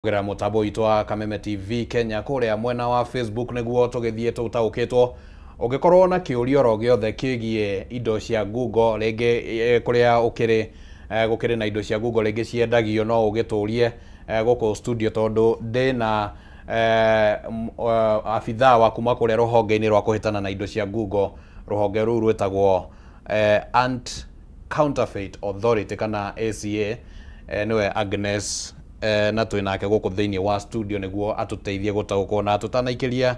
Kũgerera mũtambo witũ wa Kameme TV Kenya kũrĩa mwena wa Facebook nĩguo tũgĩthiĩ tũtaũkĩtwo. Ũngĩkorwo na kĩũria oro gĩothe kĩgiĩ indo cia Google, rĩngĩ kũrĩa ũkĩrĩ gũkĩrĩ na indo cia Google rĩngĩ ciendagio, no ũgĩtũrie gũkũ studio tondũ ndĩna abithaa wa kuma kũrĩa rũhonge-inĩ rwa kũhĩtana na indo cia Google. Rũhonge rũu rwĩtagwo Anti Counterfeit Authority kana ACA, nĩwe Agnes, na twĩ nake gũkũ thĩinĩ wa studio nĩguo atũteithie gũtaũkwo. Na tũtanaikĩria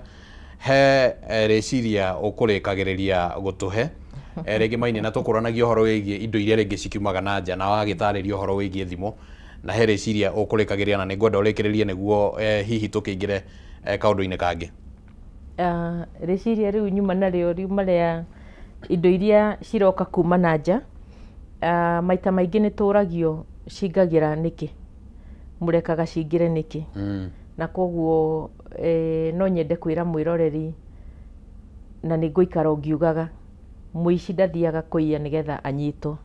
he rĩciria ũkũrĩkagĩrĩria gũtũhe rĩngĩ mainĩ na tũkũranagia ũhoro wĩgiĩ indo iria rĩngĩ cikiumaga na nja, na wagĩtarĩria ũhoro wĩgiĩ thimũ, na he rĩciria ũkũrĩkagĩrĩria na nĩngwenda ũrĩkĩrĩrie nĩguo hihi tũkĩingĩre kaũndũ-inĩ kangĩ. Rĩciria rĩu nyuma narĩo riuma rĩa indo iria ciroka kuma na nja. Maita maingĩ nĩ tũragio cingagĩra nĩkĩ, mũrekaga cingĩre nĩkĩ? Na koguo no nyende kwĩra mwĩroreri, na nĩ ngũikara o ngiugaga, mũici ndathiaga kũiya nĩgetha anyitwo,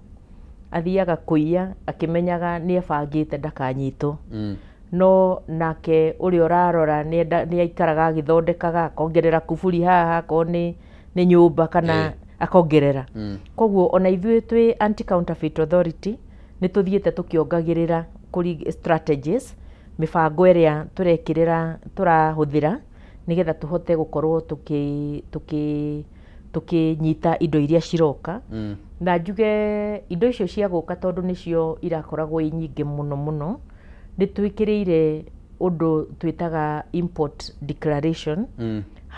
athiaga kũiya akĩmenyaga nĩ ebangĩte ndakanyitwo. No nake ũrĩa ũrarora nĩ aikaraga agĩthondekaga, akongerera kuburi haha akorwo nĩ nyũmba kana akongerera. Koguo ona ithuĩ twĩ Anti Counterfeit Authority nĩ tũthiĩte tũkĩongagĩrĩra kũri strategies, mĩbango ĩrĩa tũrekĩrĩra tũrahũthĩra nĩgetha tũhote gũkorwo tũkĩnyita indo iria ciroka. Na njuge indo icio cia gũka, tondũ nĩcio irakoragwo i nyingĩ mũno mũno, nĩ twĩkĩrĩire ũndũ twĩtaga import declaration.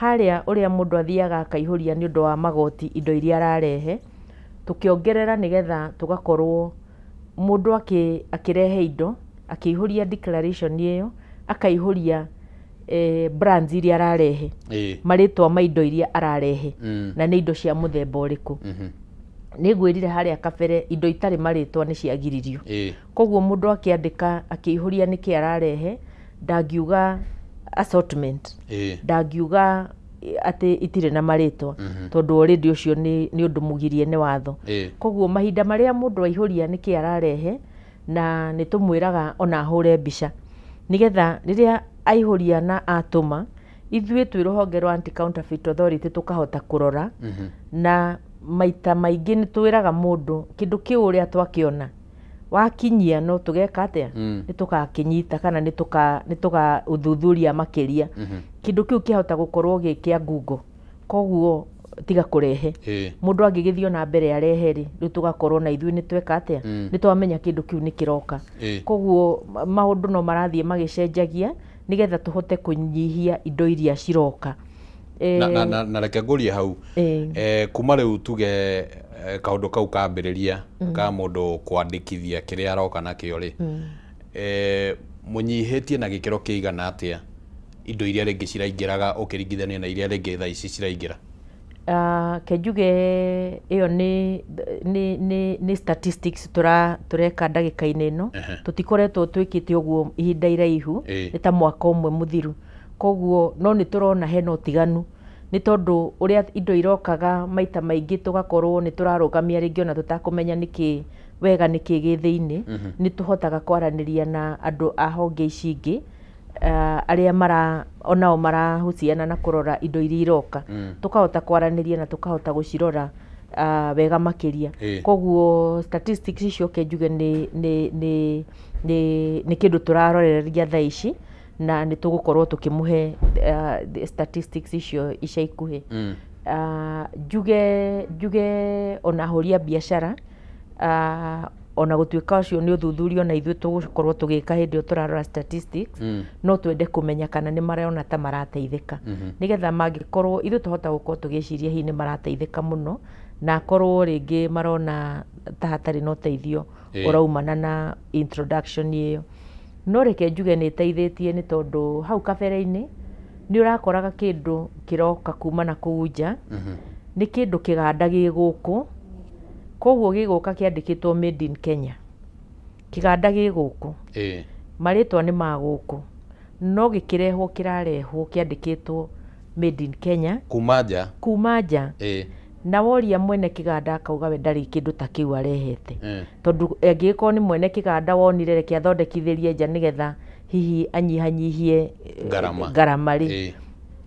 Harĩa ũrĩa mũndũ athiaga akaihũria nĩ ũndũ wa magoti indo iria ararehe, tũkĩongerera nĩgetha tũgakorwo mũndũ akĩrehe indo akĩihũria declaration ĩyo, akaihũria brands iria ararehe, marĩtwa ma indo iria ararehe, na nĩ indo cia mũthemba ũrĩkũ. Nĩ ngwĩrire harĩa kabere indo itarĩ marĩtwa nĩ ciagiririo. Koguo mũndũ akĩandĩka akĩihũria nĩkĩ ararehe, ndangiuga assortment, ndangiuga atĩ itirĩ na marĩtwa, tondũ already ũcio nĩ ũndũ mũgirie nĩ watho. Koguo mahinda marĩa mũndũ aihũria nĩkĩ ararehe, na nĩ tũmwĩraga ona ahũre mbica nĩgetha rĩrĩa aihũria na atũma, ithuĩ twĩ rũhonge rwa Anti Counterfeit Authority tũkahota kũrora. Na maita maingĩ nĩ twĩraga mũndũ kĩndũ kĩu ũrĩa twakĩona wakinyia no tũgeka atĩa, nĩ tũgakĩnyita kana nĩ tũgaũthuthuria makĩria. Kĩndũ kĩu kĩahota gũkorwo gĩ kĩa ngungo, koguo tiga kũrehe. Mũndũ angĩgĩthiĩ na mbere arehe rĩ, rĩu tũgakorwo na ithuĩ nĩ tweka atĩa, nĩ twamenya kĩndũ kĩu nĩ kĩroka. Koguo maũndũ no marathiĩ magĩcenjagia nĩgetha tũhote kũnyihia indo iria ciroka. Na reke ngũrie hau, kuma rĩu tuge kaũndũ kau kambĩrĩria ka mũndũ kwandĩkithia kĩrĩa aroka nakĩo rĩ, mũnyihĩtie na gĩkĩro kĩigana atĩa indo iria rĩngĩ ciraingĩraga ũkĩringithania na iria rĩngĩ thaa ici ciraingĩra? Ke njuge ĩyo nĩ statistics tũreka ndagĩka-inĩ ĩno. Tũtikoretwo twĩkĩte ũguo ihinda iraihu, nĩ ta mwaka ũmwe mũthiru. Koguo no nĩ tũrona hena ũtiganu, nĩ tondũ ũrĩa indo irokaga maita maingĩ tũgakorwo nĩ tũrarũgamia rĩngĩ ona tũtakũmenya nĩkĩ wega nĩkĩ gĩ thĩinĩ. Nĩ tũhotaga kwaranĩria na andũ a honge ici ingĩ, arĩa onao marahuciana na kũrora indo iria iroka, tũkahota kwaranĩria na tũkahota gũcirora wega makĩria. Koguo statistics icio ke njuge nĩ kĩndũ tũraroreria thaa ici, na nĩ tũgũkorwo tũkĩmũhe statistics icio ica ikuhĩ. Njuge ona ahũri a biacara, ona gũtuĩka ũcio nĩ ũthuthuria ona ithuĩ tũgũkorwo tũgĩka hĩndĩ ĩyo tũrarora statistics, no twende kũmenya kana nĩ marona ta marateithĩka, nĩgetha mangĩkorwo ithuĩ tũhota gũkorwo tũgĩciria hihi nĩ marateithĩka mũno, na akorwo rĩngĩ marona ta hatarĩ na ũteithio ũraumana na introduction ĩyo. No reke njuge nĩ ĩteithĩtie, nĩ tondũ hau kabere-inĩ nĩ ũrakoraga kĩndũ kĩroka kuma na kũu nja, nĩ kĩndũ kĩganda gĩ gũkũ, koguo gĩgũka kĩandĩkĩtwo made in Kenya, kĩganda gĩ gũkũ, marĩtwa nĩ ma gũkũ, no gĩkĩrehwo kĩrarehwo kĩandĩkĩtwo made in Kenya kuma nja, kuma nja. Na woria mwene kĩganda akauga we ndarĩ kĩndũ ta kĩu arehete, tondũ angĩgĩkorwo nĩ mwene kĩganda wonire reke athondekithĩrie nja nĩgetha hihi anyihanyihie ngarama rĩ,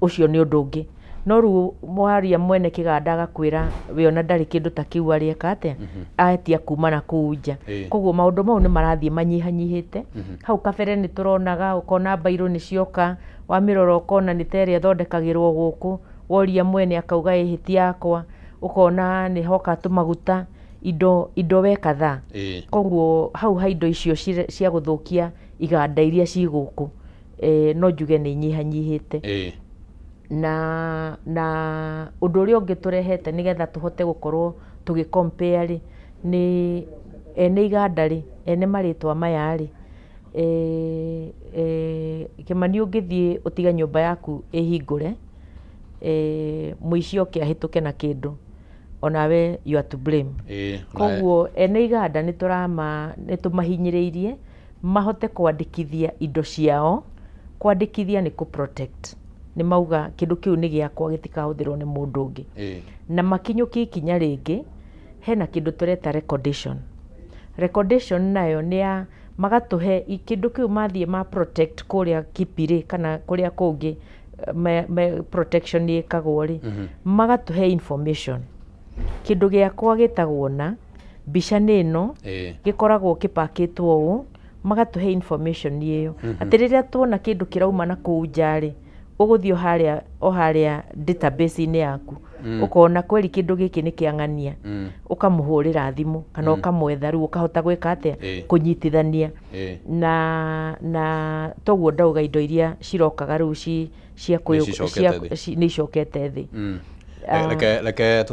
ũcio nĩ ũndũ ũngĩ. No rĩu mwaria mwene kĩganda agakwĩra we ona ndarĩ kĩndũ ta kĩu arĩeka atĩa, aetia kuma na kũu nja. Koguo maũndũ mau nĩ marathiĩ manyihanyihĩte. Hau kabere nĩ tũronaga ũkona mbairũ nĩ cioka, wamĩrora ũkona nĩ ta ĩrĩa ĩthondekagĩrwo gũkũ, woria mwene akauga ĩhĩ ti yakwa, ũkona nĩ hoka tũmaguta, indo we kadhaa. Koguo hau ha indo icio cia gũthũkia iganda iria ci gũkũ, no njuge nĩ inyihanyihĩte. Na ũndũ ũrĩa ũngĩ tũrehete nĩgetha tũhote gũkorwo tũgĩ compare rĩ, nĩ ene iganda rĩ, ene marĩtwa maya rĩ, Kĩmani ũngĩthiĩ ũtige nyũmba yaku ĩhingũre, mũici oke ahĩtũke na kĩndũ, onawe you are to blame. Koguo ene iganda nĩ tũmahinyĩrĩirie mahote kwandĩkithia indo ciao. Kwandĩkithia nĩ kũ protect, nĩ mauga kĩndũ kĩu nĩ gĩakwa gĩtikahũthĩrwo nĩ mũndũ ũngĩ. Na makinyũkie ikinya rĩngĩ, hena kĩndũ tũreta recordation. Recordation nayo nĩ ya magatũhe kĩndũ kĩu mathiĩ ma protect kũrĩa KIPI rĩ, kana kũrĩa kũngĩ protection ĩkagwo rĩ, magatũhe information. Kĩndũ gĩakwa gĩtagwo na mbica nĩ ĩno, gĩkoragwo kĩpakĩtwo ũũ, magatũhe information ĩyo. Atĩ rĩrĩa tuona kĩndũ kĩrauma na kũu nja rĩ, ũgũthiĩ o harĩa database-inĩ yaku, ũkona kweri kĩndũ gĩkĩ nĩ kĩang'ania, ũkamũhũrĩra thimũ kana ũkamwetha, rĩu ũkahota gwĩka atĩa, kũnyitithania. Na toguo ndauga indo iria cirokaga rĩu cia nĩ icokete thĩ. Reke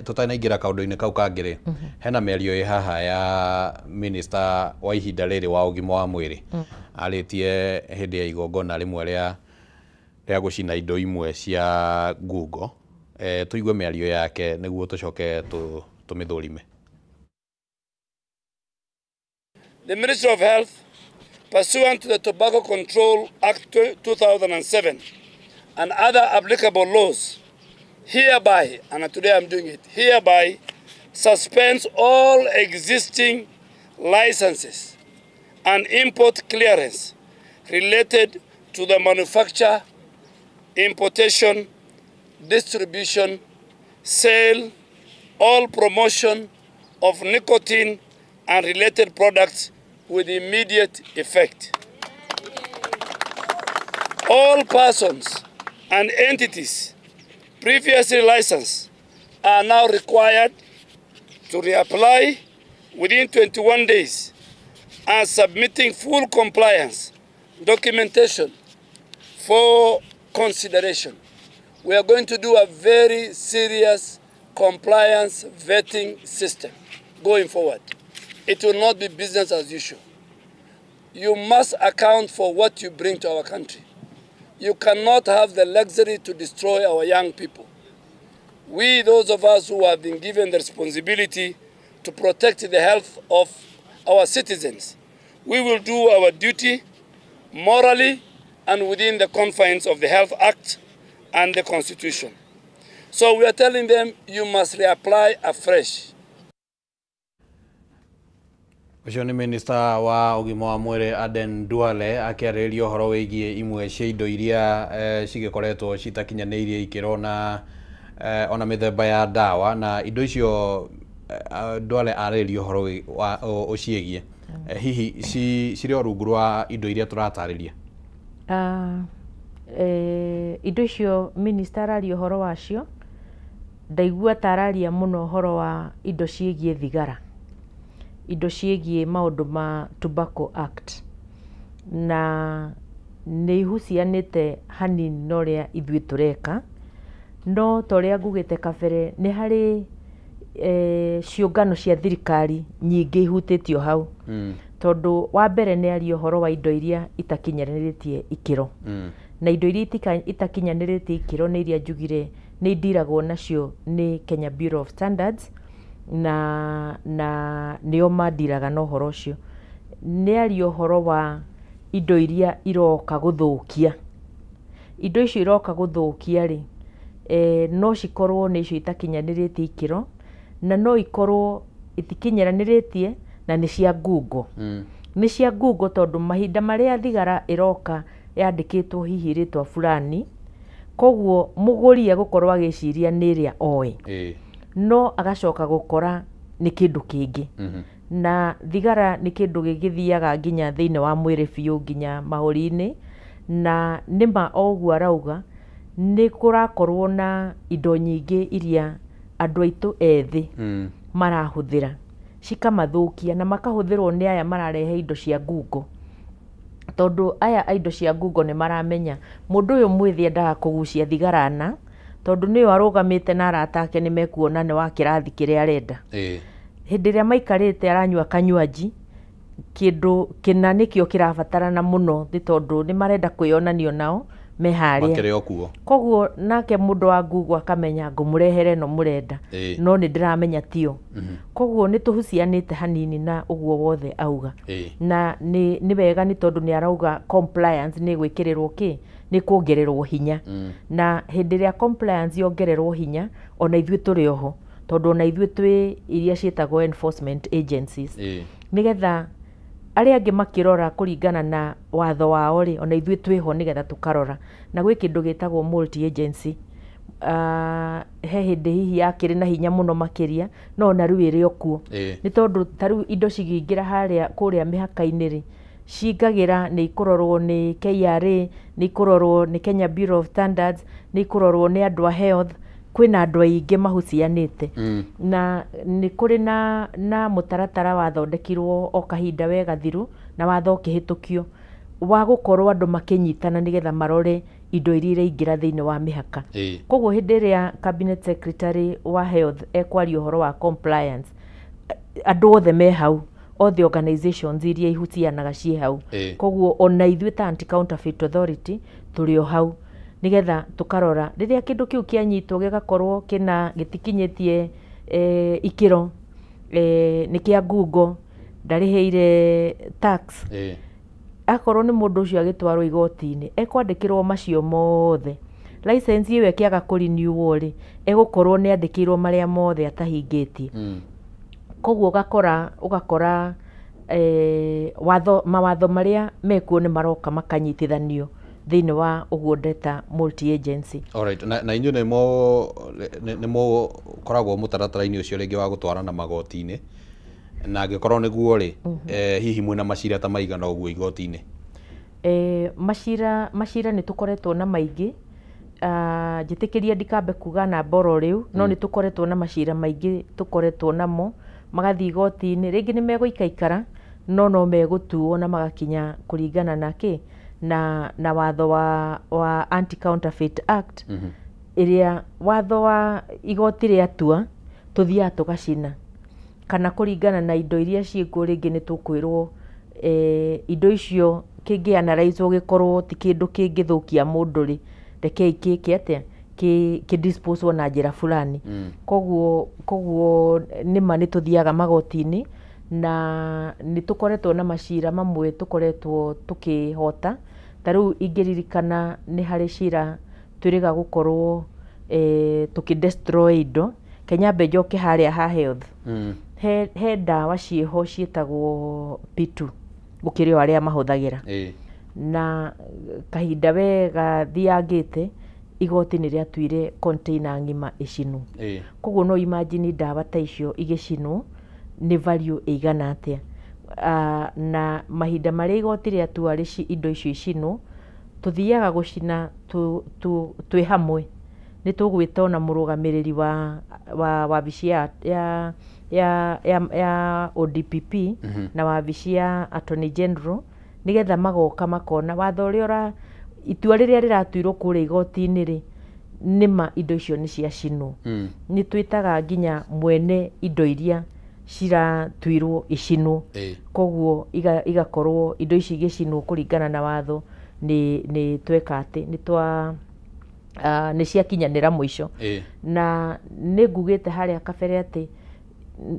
tutanaingĩra kaũndũ-inĩ kau kangĩ rĩ, hena mĩario ĩ haha ya minister wa ihinda rĩrĩ wa ũgima wa mwĩrĩ, arĩtie hĩndĩ ya igongona rĩmwe rĩa gũcina indo imwe cia ngungo. Tũigue mĩario yake nĩguo tũcoke tũmĩthũrime. The Ministry of Health, pursuant to the Tobacco Control Act 2007 and other applicable laws, hereby, and today I'm doing it, hereby suspends all existing licenses and import clearance related to the manufacture, importation, distribution, sale, all promotion of nicotine and related products with immediate effect. All persons and entities previously licensed are now required to reapply within 21 days and submitting full compliance documentation for consideration. We are going to do a very serious compliance vetting system going forward. It will not be business as usual. You must account for what you bring to our country. You cannot have the luxury to destroy our young people. We, those of us who have been given the responsibility to protect the health of our citizens, we will do our duty morally and within the confines of the Health Act and the Constitution. So we are telling them, you must reapply afresh. Ũcio nĩ minister wa ũgima wa mwĩrĩ Aden Duale akĩarĩrĩria ũhoro wĩgiĩ imwe cia indo iria cigĩkoretwo citakinyanĩirie ikĩro na ona mĩthemba ya ndawa, na indo icio Duale arĩrĩria ũhoro ũciĩgiĩ. Hihi cirĩ o rungu rwa indo iria tũratarĩria? Indo icio minister araria ũhoro wacio, ndaigua ta araria mũno ũhoro wa indo ciĩgiĩ thigara, indo ciĩgiĩ maũndũ ma Tobacco Act, na nĩ ihucianĩte hanini na ũrĩa ithuĩ tũreka. No ta ũrĩa ngugĩte kabere, nĩ harĩ ciũngano cia thirikari nyingĩ ihutĩtio hau. Tondũ wa mbere nĩ aria ũhoro wa indo iria itakinyanĩrĩtie ikĩro. Na indo iria itakinyanĩrĩtie ikĩro nĩ iria njugire nĩ indiragwo nacio nĩ Kenya Bureau of Standards, na nĩo mandiraga na ũhoro ũcio. Nĩ aria ũhoro wa indo iria iroka gũthũkia. Indo icio iroka gũthũkia rĩ, no cikorwo nĩ icio itakinyanĩrĩtie ikĩro, na no ikorwo itikinyanĩrĩtie na nĩ cia ngungo. Nĩ cia ngungo tondũ mahinda marĩa thigara ĩroka yandĩkĩtwo hihi rĩtwa fulani, koguo mũgũri egũkorwo agĩciria nĩ ĩrĩa oĩ, no agacoka gũkora nĩ kĩndũ kĩngĩ. Na thigara nĩ kĩndũ gĩgĩthiaga nginya thĩinĩ wa mwĩrĩ biũ, nginya mahũri-inĩ. Na nĩma o ũguo arauga, nĩ kũrakorwo na indo nyingĩ iria andũ aitũ ethĩ marahũthĩra cikamathũkia, na makahũthĩrwo nĩ aya mararehe indo cia ngungo, tondũ aya a indo cia ngungo nĩ maramenya mũndũ ũyũ mwĩthĩ endaga kũgucia thigara na tondũ nĩyo arũgamĩte na arata ake nĩ mekuona nĩ wa kĩrathi kĩrĩa arenda. Hĩndĩ ĩrĩa maikarĩte aranyua kanywanji, kĩndũ kĩna nĩkĩo kĩrabatarana mũno, nĩ tondũ nĩ marenda kwĩyonanio nao me harĩa makĩrĩ o kuo. Koguo nake mũndũ wa ngungo akamenya ngũmũrehere ĩno mũrenda, no nĩ ndĩramenya tio. Koguo nĩ tũhucianĩte hanini na ũguo wothe auga. Na nĩ wega, nĩ tondũ nĩ arauga compliance nĩ gwĩkĩrĩrwo kĩ, nĩ kuongererwo hinya. Na hĩndĩ ĩrĩa compliance yongererwo hinya, ona ithuĩ tũrĩ oho, tondũ ona ithuĩ twĩ iria ciĩtagwo enforcement agencies, nĩgetha arĩa angĩ makĩrora kũringana na watho wao rĩ, ona ithuĩ twĩho nĩgetha tũkarora. Na gwĩ kĩndũ gĩtagwo multi agency. He hĩndĩ hihi yakĩrĩ na hinya mũno makĩria, no ona rĩu ĩrĩ o kuo, nĩ tondũ ta rĩu indo cigĩingĩra harĩa kũrĩa mĩhaka-inĩ rĩ, cingagĩra nĩ ikũrorwo nĩ KRA, nĩ ikũrorwo nĩ Kenya Bureau of Standards, nĩ ikũrorwo nĩ andũ a health. Kwĩna andũ aingĩ mahucianĩte. Na nĩ kũrĩ na mũtaratara wathondekirwo o kahinda we gathiru, na watho ũkĩhĩtũkio wa gũkorwo andũ makĩnyitana nĩgetha marore indo iria iraingĩra thĩinĩ wa mĩhaka. Koguo hĩndĩ ĩrĩa cabinet secretary wa health ekwaria ũhoro wa compliance, andũ othe me hau, all the organizations iria ihucianaga ciĩ hau. Koguo ona ithuĩ ta Anti Counterfeit Authority tũrĩ o hau, nĩgetha tũkarora rĩrĩa kĩndũ kĩu kĩanyitwo gĩgakorwo kĩna gĩtikinyĩtie ikĩro, nĩ kĩa ngungo, ndarĩhĩire tax, akorwo nĩ mũndũ ũcio agĩtwarwo igoti-inĩ ekwandĩkĩrwo macio mothe. License ĩyo ĩkĩaga kũrenew rĩ, egũkorwo nĩ andĩkĩirwo marĩa mothe atahingĩtie. Koguo ũgakora watho, mawatho marĩa mekuo nĩ maroka makanyitithanio thĩinĩ wa ũguo ndeta multi agency. Alright. Na inyuĩ nĩ mũkoragwo mũtaratara-inĩ ũcio rĩngĩ wa gũtwarana magoti-inĩ? Na angĩkorwo nĩguo rĩ, hihi mwĩna macira ta maigana ũguo igoti-inĩ? Macira nĩ tũkoretwo na maingĩ. Njĩtĩkĩria ndikambe kuga namba oro rĩu, no nĩ tũkoretwo na macira maingĩ tũkoretwo namo magathiĩ igoti-inĩ. Rĩngĩ nĩ megũikaikara, no megũtuo na magakinya kũringana na kĩ na watho wa Anti Counterfeit Act, ĩrĩa watho wa igoti rĩatua tũthiaga tũgacina, kana kũringana na indo iria ciĩkuo, rĩngĩ nĩ tũkwĩrwo indo icio kĩngĩ analyzwo gĩkorwo ti kĩndũ kĩngĩthũkia mũndũ rĩ, rekei kĩke atĩa, kĩ disposwo na njĩra fulani. Koguo nĩma nĩ tũthiaga magoti-inĩ, na nĩ tũkoretwo na macira mamwe tũkoretwo tũkĩhota. Ta rĩu ingĩririkana nĩ harĩ cira twĩrĩga gũkorwo tũkĩ destroy indo. Kenyambe njoke harĩa ha health. He ndawa ciĩho ciĩtagwo P2, gũkĩrĩ o arĩa mahũthagĩra. Na kahinda we gathiangĩte, igoti nĩ rĩatuire container ng'ima ĩcinwo. Koguo no imagine ndawa ta icio igĩcinwo nĩ value ĩigana atĩa. Na mahinda marĩa igoti rĩatua indo icio icinwo, tũthiaga gũcina twĩ hamwe. Nĩ tũgwĩta ona mũrũgamĩrĩri wa wabici ya ODPP na wabici ya Attorney General, nĩgetha magoka makona watho ũrĩa ũra itua rĩrĩa rĩratuirwo kũrĩa igoti-inĩ rĩ, nĩma indo icio nĩ ciacinwo. Nĩ twĩtaga nginya mwene indo iria ciratuirwo icinwo. Koguo igakorwo indo ici igĩcinwo kũringana na watho nĩ tweka atĩ nĩ twa nĩ ciakinyanĩra mũico. Na nĩ ngugĩte harĩa kabere atĩ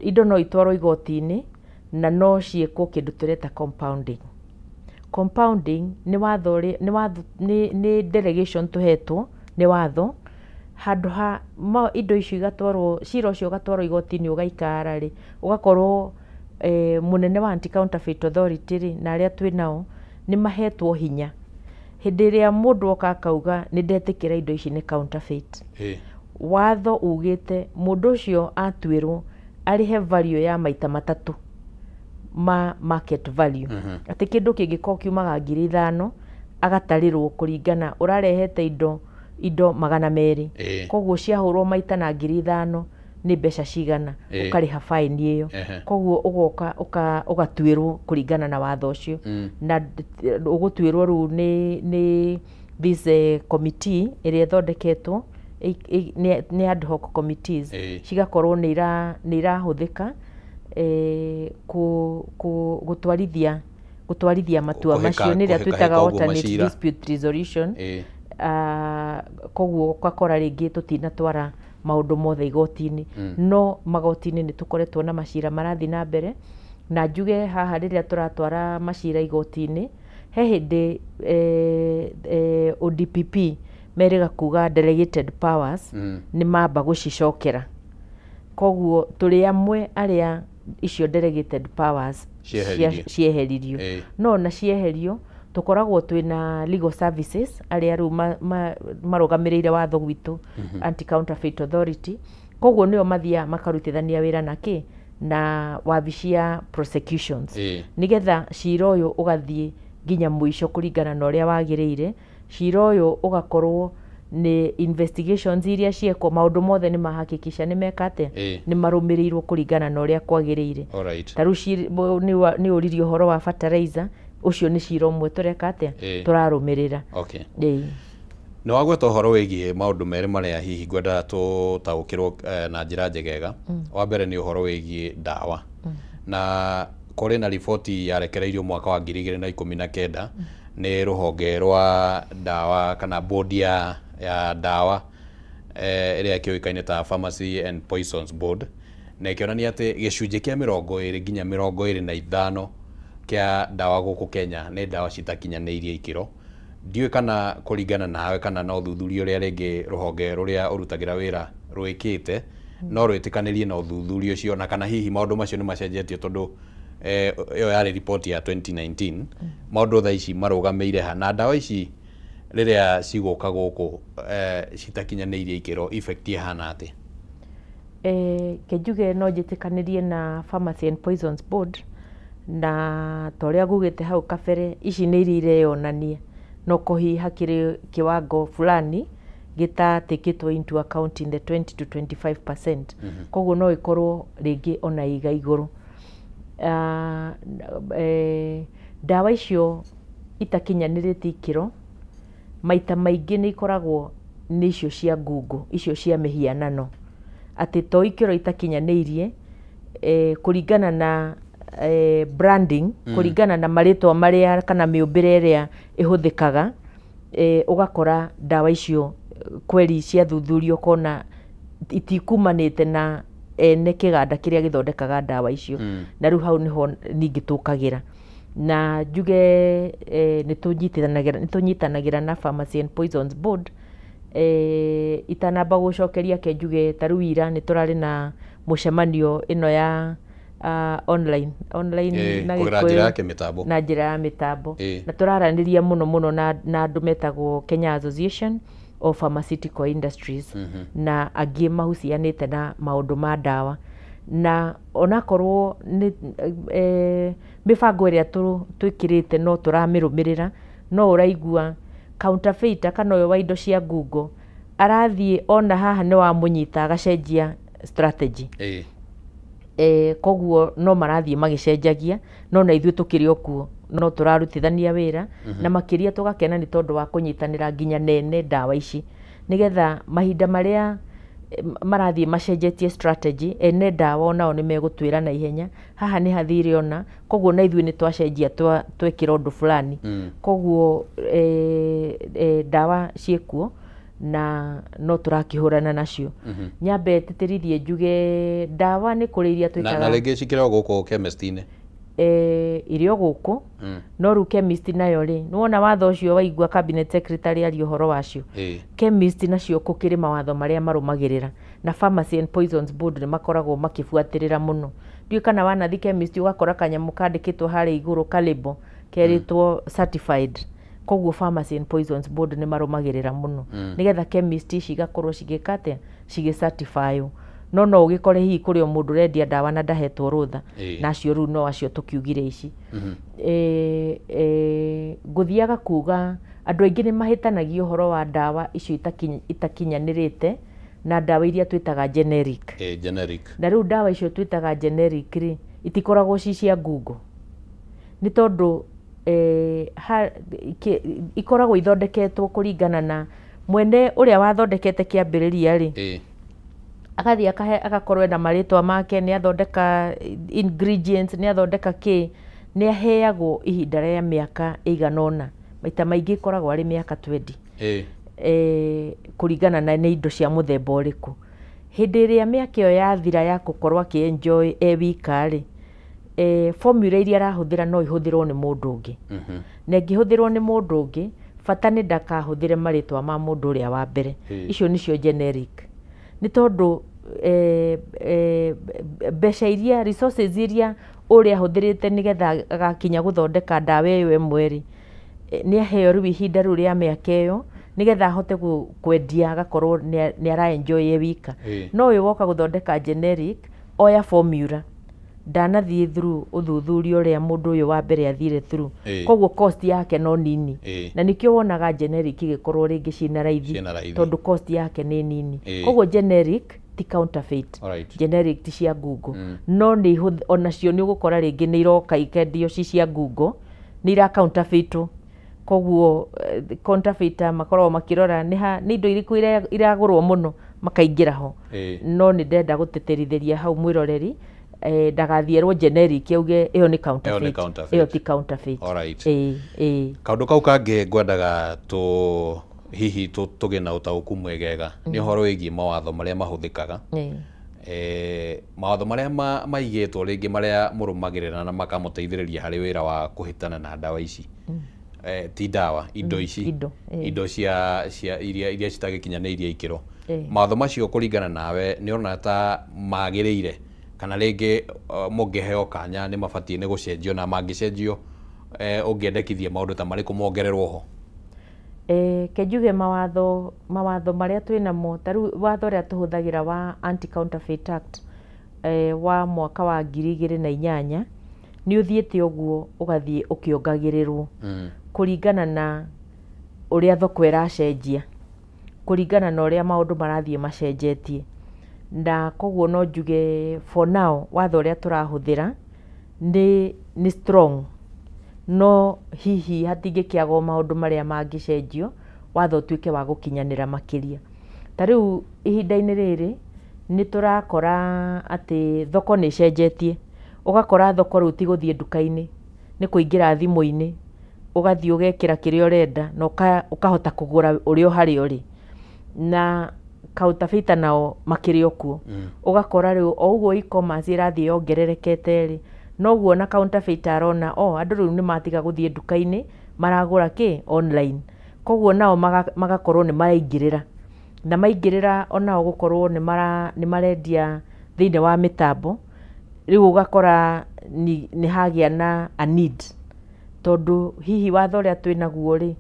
indo no itwarwo igoti-inĩ na no ciĩkwo kĩndũ tũreta compounding. Compounding nĩ watho ũrĩa nĩ watho nĩ delegation tũhetwo nĩ watho, handũ ha indo icio igatwarwo, cira ũcio ũgatwarwo igoti-inĩ ũgaikara rĩ, ũgakorwo Mũnene wa Anti-Counterfeit Authority rĩ, na arĩa twĩ nao nĩ mahetwo hinya hĩndĩ ĩrĩa mũndũ oka akauga nĩ ndetĩkĩra indo ici nĩ counterfeit, watho ugĩte mũndũ ũcio atuĩrwo arĩhe value ya maita matatũ ma market value. Atĩ kĩndũ kĩngĩkorwo kiumaga 5,000, agatarĩrwo kũringana ũrarehete indo 200, koguo ciahũrwo maita na 5,000 nĩ mbeca cigana, ũkarĩha fine ĩyo. Koguo ũgoka ũgatuĩrwo kũringana na watho ũcio, na ũgũtuĩrwo rĩu nĩ this committee ĩrĩa ĩthondeketwo nĩ ad hoc committees, cigakorwo nĩ irahũthĩka gũtwarithia matua macio, nĩrĩa twĩtaga alternate dispute resolution. Koguo ũgakora rĩngĩ tũtinatwara maũndũ mothe igoti-inĩ, no magoti-inĩ nĩ tũkoretwo na macira marathiĩ na mbere. Na njuge haha rĩrĩa tũratwara macira igoti-inĩ, he hĩndĩ ODPP merĩga kuga delegated powers nĩ mamba gũcicokera, koguo tũrĩ amwe arĩa icio delegated powers cieheririo. No na cieherio tũkoragwo twĩna legal services arĩa rĩu marũgamĩrĩire watho gwitũ, Anti-Counterfeit Authority, koguo nĩo mathiaga makarutithania wĩra na kĩ na wabici ya prosecutions, nĩgetha cira ũyũ ũgathiĩ nginya mũico kũringana na ũrĩa wagĩrĩire. Cira ũyũ ũgakorwo nĩ investigations iria ciekwo, maũndũ mothe nĩ mahakikisha nĩ meka atĩa, nĩ marũmĩrĩirwo kũringana na ũrĩa kwagĩrĩire. Ta rĩu nĩ ũririe ũhoro wa fertilizer, ũcio nĩ cira ũmwe tũreka atĩa, tũrarũmĩrĩra. Nĩ wagweta ũhoro wĩgiĩ maũndũ merĩ marĩa hihi ngwenda tũtaũkĩrwo na njĩra njegega. Wa mbere nĩ ũhoro wĩgiĩ ndawa, na kũrĩ na riboti yarekereirio mwaka wa 2019 nĩ rũhonge rwa ndawa kana board ya ndawa ĩrĩa ĩkĩũĩkaine ta Pharmacy and Poisons Board, na ĩkĩonania atĩ gĩcunjĩ kĩa 20 nginya 25 kĩa ndawa gũkũ Kenya nĩ ndawa citakinyanĩirie ikĩro. Ndiũĩ kana kũringana nawe kana na ũthuthuria ũrĩa rĩngĩ rũhonge rũrĩa ũrutagĩra wĩra rwĩkĩte no rwĩtĩkanĩrie na ũthuthuria ũcio, na kana hihi maũndũ macio nĩ macenjetio, tondũ ĩyo yarĩ riboti ya 2019. Maũndũ thaa ici marũgamĩire ha, na ndawa ici rĩrĩa cigũka gũkũ citakinyanĩirie ikĩro effect ĩhana atĩa? Ke njuge no njĩtĩkanĩrie na Pharmacy and Poisons Board, na ta ũrĩa ngugĩte hau kabere, ici nĩ iria ireyonania no kohi hakĩrĩ kiwango fulani gĩtatĩkĩtwo into account in the 20 to 25%, koguo no ĩkorwo rĩngĩ ona iga igũrũ. Ndawa icio itakinyanĩrĩte ikĩro maita maingĩ nĩ ikoragwo nĩ icio cia ngungo, icio cia mĩhianano, atĩ to ikĩro itakinyanĩirie, kũringana na branding, kũringana na marĩtwa marĩa kana mĩũmbĩre ĩrĩa ĩhũthĩkaga, ũgakora ndawa icio kweri ciathuthurio ũkona itikumanĩte na ene kĩganda kĩrĩa gĩthondekaga ndawa icio. Na rĩu hau nĩho ningĩ tũkagĩra na njuge nĩ tũnyitanagĩra na Pharmacy and Poisons Board. Itanamba gũcokeria, ke njuge ta rĩu ira nĩ tũrarĩ na mũcemanio ĩno ya online na kũgerera Gĩkũyũ, njĩra ya kĩmĩtambo. Na njĩra ya mĩtambo, na tũraranĩria mũno mũno na andũ metagwo Kenya Association of Pharmaceutical Industries na angĩ mahucianĩte na maũndũ ma ndawa. Na onakorwo nĩ mĩbango ĩrĩa twĩkĩrĩte no tũramĩrũmĩrĩra, no ũraigua counterfeiter kana ũyũ wa indo cia ngungo arathiĩ ona haha nĩ wamũnyita agacenjia strategy. Koguo no marathiĩ magĩcenjagia, no na ithuĩ tũkĩrĩ o kuo no tũrarutithania wĩra, na makĩria tũgakena nĩ tondũ wa kũnyitanĩra nginya nene ndawa ici, nĩgetha mahinda marĩa marathiĩ macenjetie strategy, ene ndawa onao nĩ megũtwĩra na ihenya haha nĩ hathire ona, koguo na ithuĩ nĩ twacenjia twekĩra ũndũ fulani. Koguo ndawa ciĩkuo na no tũrakĩhũrana nacio. Nyambe tĩtĩrithie njuge ndawa nĩ kũrĩ iria Na twĩtaga rĩngĩ cikĩrĩ o gũkũ chemist-inĩ? Irĩ o gũkũ, no rĩu chemist nayo rĩ, nĩwona watho ũcio waigua cabinet secretary aria ũhoro wacio, chemist nacio gũkĩrĩ mawatho marĩa marũmagĩrĩra, na Pharmacy and Poisons Board nĩ makoragwo makĩbuatĩrĩra mũno. Ndiũĩ kana wanathi chemist ũgakora kanyamũ kandĩkĩtwo harĩa igũrũ kalĩbo kerĩtwo certified. Koguo Pharmacy and Poisons Board nĩ marũmagĩrĩra mũno nĩgetha chemist ici igakorwo cigĩka atĩa, cigĩ-certify. No no ũgĩkore hihi kũrĩ o mũndũ ũrendia ndawa na ndahetwo rũtha, na acio rĩu no acio tũkiugire ici. Ngũthiaga kuga andũ aingĩ nĩ mahĩtanagia ũhoro wa ndawa icio itakinyanĩrĩte na ndawa iria twĩtaga generic. Generic. Na rĩu ndawa icio twĩtaga generic rĩ, itikoragwo ci cia ngungo, nĩ tondũ ikoragwo ithondeketwo kũringana na mwene ũrĩa wathondekete kĩambĩrĩria rĩ, agathiĩ akahe, agakorwo ena marĩtwa make, nĩ athondeka ingredients, nĩ athondeka kĩ, nĩ aheagwo ihinda rĩa mĩaka ĩigana ũna, maita maingĩ ĩkoragwo arĩ mĩaka 20, kũringana na nĩ indo cia mũthemba ũrĩkũ. Hĩndĩ ĩrĩa mĩaka ĩyo yathira ya gũkorwo akĩ-enjoy e wika rĩ, formula iria arahũthĩra no ihũthĩrwo nĩ mũndũ ũngĩ, na ĩngĩhũthĩrwo nĩ mũndũ ũngĩ, bata nĩ ndakahũthĩre marĩtwa ma mũndũ ũrĩa wa mbere. Icio nĩcio generic, nĩ tondũ mbeca iria, resources iria ũrĩa ahũthĩrĩte nĩgetha agakinya gũthondeka ndawa ĩyo ĩmwe rĩ, nĩ aheo rĩu ihinda rĩu rĩa mĩaka ĩyo nĩgetha ahote kwendia, agakorwo nĩ ara enjoy e wika. No ũyũ woka gũthondeka generic, oya formula, ndanathiĩ through ũthuthuria ũrĩa mũndũ ũyũ wa mbere athire through, koguo cost yake no nini, na nĩkĩo wonaga generic igĩkorwo rĩngĩ ciĩna raithi, Ciĩna raithi. tondũ cost yake nĩ nini. Koguo generic ti counterfeit, generic ti cia ngungo, no nĩ onacio nĩ ũgũkora rĩngĩ nĩ iroka ikendio ci cia ngungo, nĩ ira counterfeitwo. Koguo counterfeiter makoragwo makĩrora nĩ indo irĩkũ iragũrwo mũno, makaingĩra ho. No nĩ ndenda gũtĩtĩrithĩria hau mwĩroreri ndagathiĩ erwo generic auge ĩyo nĩ counterfeit. Counterfeit. Ĩyo ti counterfeit. Ĩĩ. Kaũndũ kau kangĩ ngwendaga tũ hihi tũgĩe na ũtaũku mwegega nĩ ũhoro wĩgiĩ mawatho marĩa mahũthĩkaga, mawatho marĩa maigĩtwo rĩngĩ marĩa mũrũmagĩrĩra na makamũteithĩrĩria harĩ wĩra wa kũhĩtana na ndawa ici, ti ndawa, indo ici, Indo, ĩĩ. Indo cia iria citagĩkinyanĩirie ikĩro. Mawatho macio kũringana nawe nĩ ũrona ta magĩrĩire, kana rĩngĩ mũngĩheo kanya nĩ mabatiĩ nĩ gũcenjio, na mangĩcenjio ũngĩendekithia maũndũ ta marĩkũ mongererwo ho? Ke njuge mawatho marĩa twĩ namo, ta rĩu watho ũrĩa tũhũthagĩra wa Anti Counterfeit Act wa mwaka wa 2008 nĩ ũthiĩte ũguo ũgathiĩ ũkĩongagĩrĩrwo kũringana na ũrĩa thoko ĩracenjia, kũringana na ũrĩa maũndũ marathiĩ macenjetie. Na koguo no njuge for now watho ũrĩa tũrahũthĩra nĩ strong, no hihi hatingĩkĩagwo maũndũ marĩa mangĩcenjio watho ũtuĩke wa gũkinyanĩra makĩria. Ta rĩu ihinda-inĩ rĩrĩ nĩ tũrakora atĩ thoko nĩ ĩcenjetie, ũgakora thoko rĩu ti gũthiĩ nduka-inĩ, nĩ kũingĩra thimũ-inĩ, ũgathiĩ ũgekĩra kĩrĩa ũrenda na ũkahota kũgũra ũrĩ o harĩa ũrĩ. Na counterfeiter nao makĩrĩ o kuo. Ũgakora rĩu o ũguo e-commerce ĩrathiĩ yongererekete rĩ, noguo na counterfeiter arona o andũ rĩu nĩ matiga gũthiĩ nduka-inĩ, maragũra kĩ online. Koguo nao magakorwo nĩ maraingĩrĩra, na maingĩrĩra onao gũkorwo nĩ marendia thĩinĩ wa mĩtambo. Rĩu ũgakora nĩ hagĩa na a need, tondũ hihi watho ũrĩa twĩnaguo rĩ,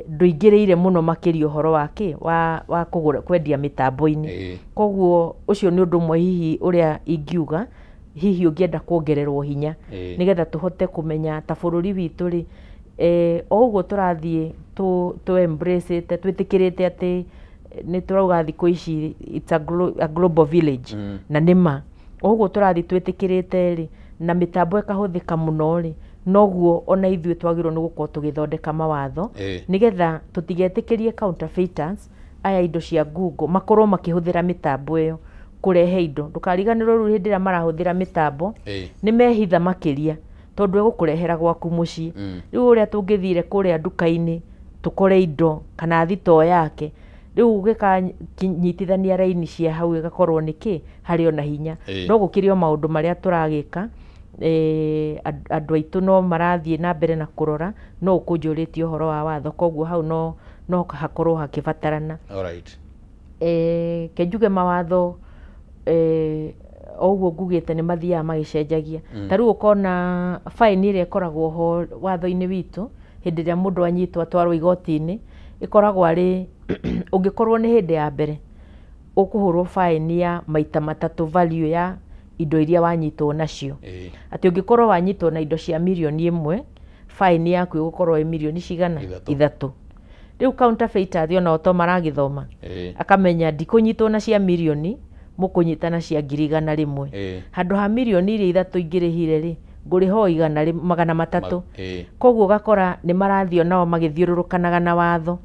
ndũingĩrĩire mũno makĩria ũhoro wa kĩ wa kũgũra, kwendia mĩtambo-inĩ. Koguo ũcio nĩ ũndũ ũmwe hihi ũrĩa ingiuga hihi ũngĩenda kuongererwo hinya, nĩgetha tũhote kũmenya ta bũrũri witũ rĩ, o ũguo tũrathiĩ tũ embrace ĩte, twĩtĩkĩrĩte atĩ nĩ tũrauga thikũ ici it's a global village, na nĩ ma o ũguo tũrathiĩ twĩtĩkĩrĩte rĩ, na mĩtambo ĩkahũthĩka mũno rĩ, noguo ona ithuĩ twagĩrĩirwo nĩ gũkorwo tũgĩthondeka mawatho nĩgetha tũtigetĩkĩrie counterfeiters aya indo cia ngungo makorwo makĩhũthĩra mĩtambo ĩyo kũrehe indo. Ndũkariganĩrwo rĩu hĩndĩ ĩrĩa marahũthĩra mĩtambo nĩ mehitha makĩria, tondũ ĩgũkũrehera gwaku mũciĩ. Rĩu ũrĩa tũngĩthire kũrĩa nduka-inĩ tũkore indo kana thitoo yake, rĩu ũgĩkanyitithania raini cia hau ĩgakorwo nĩ kĩ harĩ ona hinya. No gũkĩrĩ o maũndũ marĩa tũragĩka, andũ aitũ no marathiĩ na mbere na kũrora, no ũkũnjũrĩtie ũhoro wa watho, koguo hau no hakorwo hakĩbatarana. Ke njuge mawatho Oguo ngugĩte nĩ mathiaga magĩcenjagia. Ta rĩu ũkona fine ĩrĩa ĩkoragwo ho watho-inĩ witũ hĩndĩ ĩrĩa mũndũ anyitwo atwarwo igoti-inĩ, ĩkoragwo arĩ ũngĩkorwo nĩ hĩndĩ ya mbere ũkũhũrwo fine ya maita matatũ value ya indo iria wanyitwo nacio. Atĩ ũngĩkorwo wanyitwo na indo cia 1 mirioni, fine yaku ĩgũkorwo ĩ mirioni cigana? 3. 3. Rĩu counterfeiters onao to maragĩthoma, akamenya ndikũnyitwo na cia mirioni, mũkũnyita na cia 100,000. Handũ ha 3 mirioni ingĩrĩhire rĩ, ngũrĩha o 300,000. Koguo ũgakora nĩ marathiĩ onao magĩthiũrũrũkanaga na watho,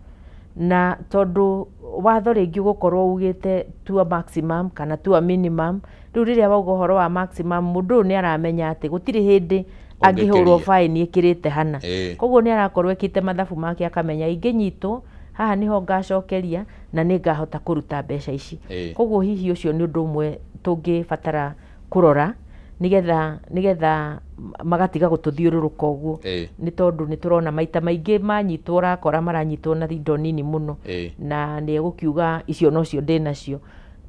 na tondũ watho rĩngĩ ũgũkorwo ugĩte tua maximum kana tua minimum. Rĩu rĩrĩa wauga ũhoro wa maximum, mũndũ ũyũ nĩ aramenya atĩ gũtirĩ hĩndĩ angĩhũrwo Ũngĩkĩria. fine ĩkĩrĩte hana. Koguo nĩ arakorwo ekĩte mathabu make, akamenya ingĩnyitwo haha nĩho ngacokeria na nĩ ngahota kũruta mbeca ici. Koguo hihi ũcio nĩ ũndũ ũmwe tũngĩbatara kũrora nĩgetha magatiga gũtũthiũrũrũka ũguo, nĩ tondũ nĩ tũrona maita maingĩ manyitwo, ũrakora maranyitwo na indo nini mũno, na nĩ egũkiuga icio nocio ndĩnacio,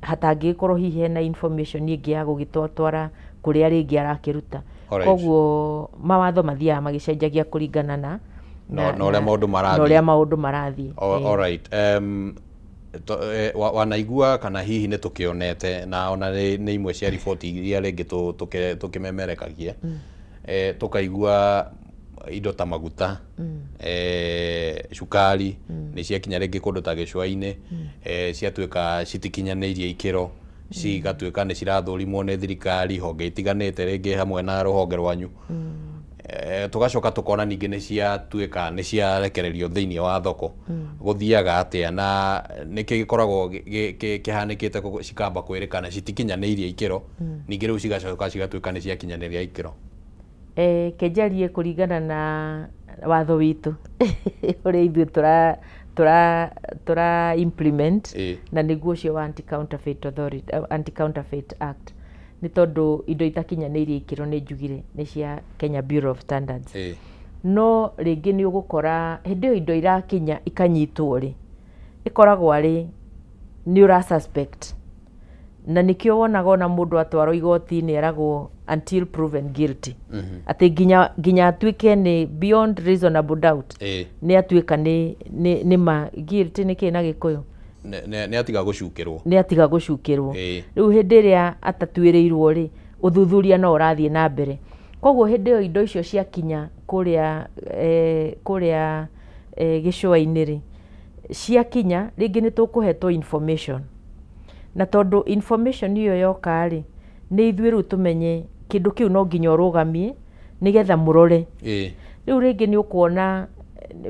hatangĩgĩkorwo hihi hena information ĩngĩ ya gũgĩtwatwara kũrĩa rĩngĩ arakĩruta. Koguo mawatho mathiaga magĩcenjagia kũringana na Na ũrĩa maũndũ marathiĩ. Na ũrĩa maũndũ marathiĩ. Alright. Wanaigua kana hihi nĩ tũkĩonete na ona nĩ imwe cia riboti iria rĩngĩ tũkĩmemerekagia, tũkaigua indo ta maguta, cukari nĩ ciakinya rĩngĩ kũndũ ta gĩcũa-inĩ, ciatuĩka citikinyanĩirie ikĩro, cigatuĩka nĩ cirathũrimwo nĩ thirikari honge itiganĩte, rĩngĩ hamwe na rũhonge rwanyu. Tũgacoka tũkona ningĩ nĩ ciatuĩka nĩ ciarekererio thĩinĩ wa thoko. Gũthiaga atĩa na nĩkĩ gĩkoragwo kĩhanĩkĩte cikamba kwĩrĩkana citikinyanĩirie ikĩro, ningĩ rĩu cigacoka cigatuĩka nĩ ciakinyanĩria ikĩro? Kenjarie kũringana na watho witũ ũrĩa ithuĩ tũra implement, na nĩguo ũcio wa anti counterfeit authority, anti counterfeit act, nĩ tondũ indo itakinyanĩirie ikĩro nĩ njugire nĩ cia Kenya Bureau of Standards. No rĩngĩ nĩ ũgũkora hĩndĩ ĩyo indo irakinya ikanyitwo rĩ, ĩkoragwo arĩ nĩ ũra suspect, na nĩkĩo wonaga ona mũndũ atwarwo igoti-inĩ eragwo until proven guilty, atĩ nginya atuĩke nĩ beyond reasonable doubt nĩ atuĩka nĩ ma guilty. Nĩ kĩ na Gĩkũyũ? Nĩ atiga gũcukĩrwo. Nĩ atiga gũcukĩrwo. Rĩu hĩndĩ ĩrĩa atatuĩrĩirwo rĩ, ũthuthuria no ũrathiĩ na mbere. Koguo hĩndĩ ĩyo indo icio ciakinya kũrĩa gĩcũa-inĩ rĩ, ciakinya rĩngĩ nĩ tũkũhetwo information, na tondũ information ĩyo yoka rĩ, nĩ ithuĩ rĩu tũmenye kĩndũ kĩu no nginya ũrũgamie nĩgetha mũrore. Rĩu rĩngĩ nĩ ũkuona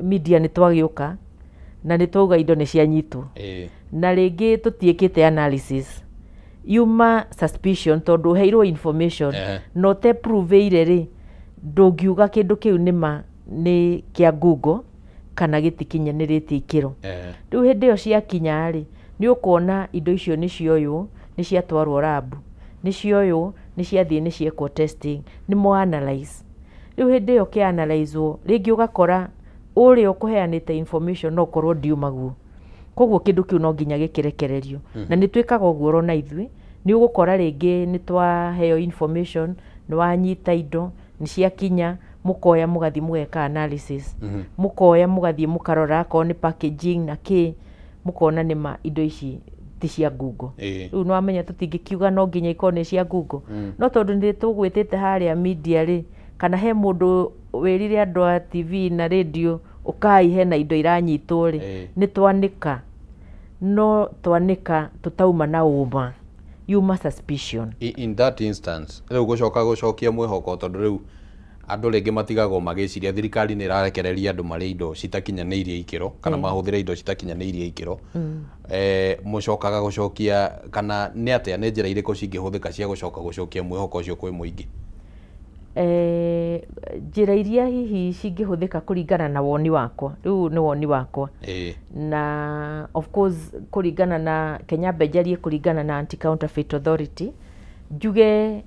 media nĩ twagĩũka na nĩ twauga indo nĩ cianyitwo, na rĩngĩ tũtiĩkĩte analysis, yuma suspicion tondũ ũheirwo information, na ũteprovĩire rĩ, ndũngiuga kĩndũ kĩu nĩma nĩ kĩa ngungo kana gĩtikinyanĩrĩtie ikĩro. Rĩu hĩndĩ ĩyo ciakinya rĩ, nĩ ũkuona indo icio nĩ cioywo, nĩ ciatwarwo lab, nĩ cioywo, nĩ ciathiĩ, nĩ ciekwo testing, nĩ mo analyze. Rĩu hĩndĩ ĩyo kĩ analyzwo, rĩngĩ ũgakora ũrĩa ũkũheanĩte information no ũkorwo ndiuma guo. Koguo kĩndũ kĩu no nginya gĩkĩrekererio, na nĩ twĩkaga ũguo oro na ithuĩ. Nĩ ũgũkora rĩngĩ nĩ twaheo information, nĩ wanyita indo nĩ ciakinya, mũkoya mũgathiĩ mũgeka analysis, mũkoya mũgathiĩ mũkarora akorwo nĩ packaging na kĩ, mũkona nĩma indo ici ti cia ngungo. Rĩu nĩ wamenya tũtingĩkiuga no nginya ikorwo nĩ cia ngungo, no tondũ nĩ tũgwĩtĩte harĩa media rĩ, kana he mũndũ wĩrire andũ a TV na radio ũkai hena indo iranyitwo rĩ, nĩ twanĩka, no twanĩka tũtauma na ũma, yuma suspicion. In that instance rĩu gũcoka gũcokia mwĩhoko, tondũ rĩu andũ rĩngĩ matigagwo magĩciria thirikari nĩ ĩrarekereria andũ marĩ indo citakinyanĩirie ikĩro kana mahũthĩre indo citakinyanĩirie ikĩro, mũcokaga gũcokia kana nĩ atĩa, nĩ njĩra irĩkũ cingĩhũthĩka cia gũcoka gũcokia mwĩhoko ũcio kwĩ mũingĩ? Njĩra iria hihi cingĩhũthĩka kũringana na woni wakwa, rĩu nĩ woni wakwa, na of course kũringana na Kenya Mbenjarie, kũringana na Anti Counterfeit Authority, njuge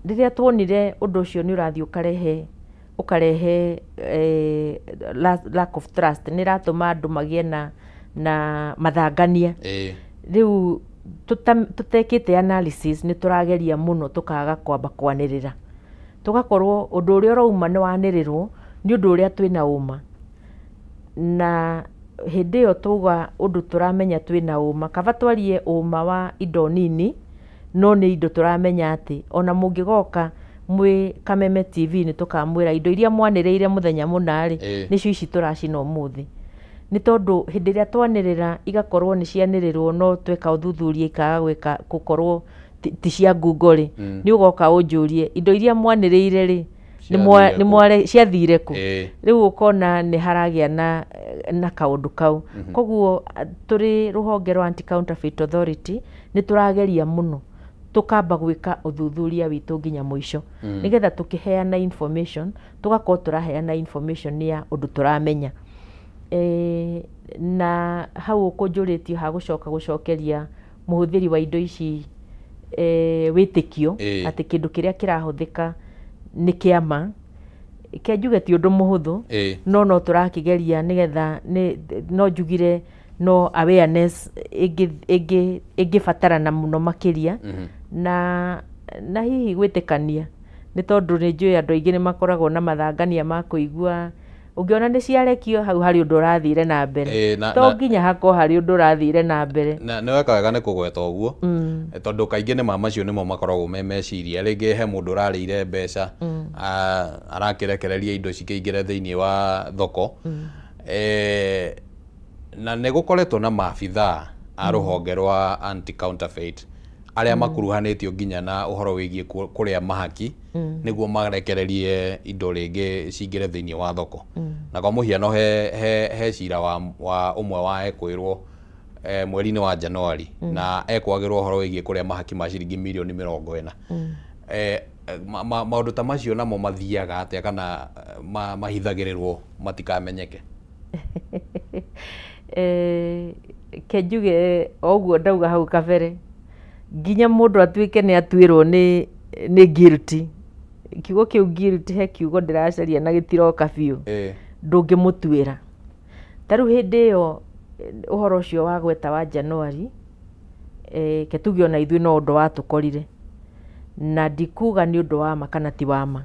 rĩrĩa tuonire ũndũ ũcio nĩ ũrathiĩ ũkarehe lack of trust, nĩ ĩratũma andũ magĩe na mathangania. Rĩu Tũtekĩte analysis nĩ tũrageria mũno tũkaga kwamba kwanĩrĩra, tũgakorwo ũndũ ũrĩa ũrauma nĩ wanĩrĩrwo nĩ ũndũ ũrĩa twĩna ũma, na hĩndĩ ĩyo twauga ũndũ tũramenya twĩna ũma, kaba twarie ũma wa indo nini, no nĩ indo tũramenya atĩ ona mũngĩgoka mwĩ Kameme TV nĩ tũkamwĩra indo iria mwanĩrĩire mũthenya mũna rĩ, nĩcio ici tũracina ũmũthĩ. Nĩ tondũ hĩndĩ ĩrĩa twanĩrĩra igakorwo nĩ cianĩrĩrwo, no tweka ũthuthuria ikaga gwĩka gũkorwo ti cia ngungo rĩ, nĩ ũgoka ũnjũrie indo iria mwanĩrĩire rĩ, ciathire kũ? Rĩu ũkona nĩ haragĩa na kaũndũ kau. Koguo tũrĩ rũhonge rwa Anti Counterfeit Authority nĩ tũrageria mũno tũkamba gwĩka ũthuthuria witũ nginya mũico, nĩgetha tũkĩheana information tũgakorwo tũraheana information ya ũndũ tũramenya. Na hau ũkũnjũrĩtio hagũcoka gũcokeria mũhũthĩri wa indo ici wĩtĩkio atĩ kĩndũ kĩrĩa kĩrahũthĩka nĩ kĩama, ke njuge ti ũndũ mũhũthũ, no tũrakĩgeria nĩgetha no njugire no awareness ĩngĩbatarana mũno makĩria, na hihi gwĩtĩkania, nĩ tondũ nĩ njũĩ andũ aingĩ nĩ makoragwo na mathangania ma kũigua ũngĩona nĩ ciarekio hau harĩ ũndũ ũrathire na mbere, to nginya hakorwo harĩ ũndũ ũrathire na mbere. Na nĩ weka wega nĩ kũgweta ũguo, tondũ kaingĩ nĩ ma macio nĩmo makoragwo me meciria. Rĩngĩ he mũndũ ũrarĩire mbeca, arakĩrekereria indo cikĩingĩre thĩinĩ wa thoko. Na nĩ gũkoretwo na maabithaa a rũhonge rwa anti counterfeit arĩa makuruhanĩtio nginya na ũhoro wĩgiĩ kũrĩa mahaki nĩguo marekererie indo rĩngĩ cingĩre thĩinĩ wa thoko. Na kwa mũhiano he cira wa ũmwe wa ekwĩrwo mweri-inĩ wa Januari, na ekwagĩrwo ũhoro wĩgiĩ kũrĩa mahaki ma ciringi mirioni 40. Maũndũ ta macio namo mathiaga atĩa, kana mahithagĩrĩrwo matikamenyeke? Ke njuge o ũguo ndauga hau kabere, nginya mũndũ atuĩke nĩ atuĩrwo nĩ guilty. Kiugo kĩu guilty he kiugo ndĩracaria na gĩtiroka biũ, ndũngĩmũtuĩra. Ta rĩu hĩndĩ ĩyo ũhoro ũcio wa gweta wa Januari, ke tuge ona ithuĩ no ũndũ watũkorire, na ndikuga nĩ ũndũ wa ma kana ti wa ma,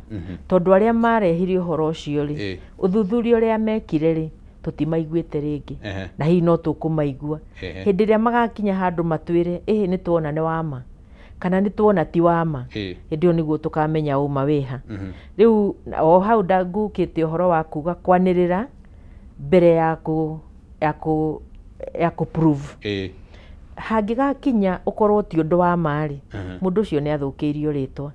tondũ arĩa marehire ũhoro ũcio rĩ, ũthuthuria ũrĩa mekire rĩ, tũtimaiguĩte rĩngĩ, na hihi no tũkũmaigua hĩndĩ ĩrĩa magakinya handũ matwĩre ĩhĩ nĩ tuona nĩ wa ma kana nĩ tuona ti wa ma, hĩndĩ ĩyo nĩguo tũkamenya ũma wĩha. Rĩu o hau ndangukĩte ũhoro wa kuga kwanĩrĩra mbere ya kũ prove. Hangĩgakinya ũkorwo ti ũndũ wa ma rĩ, mũndũ ũcio nĩ athũkĩirio rĩtwa.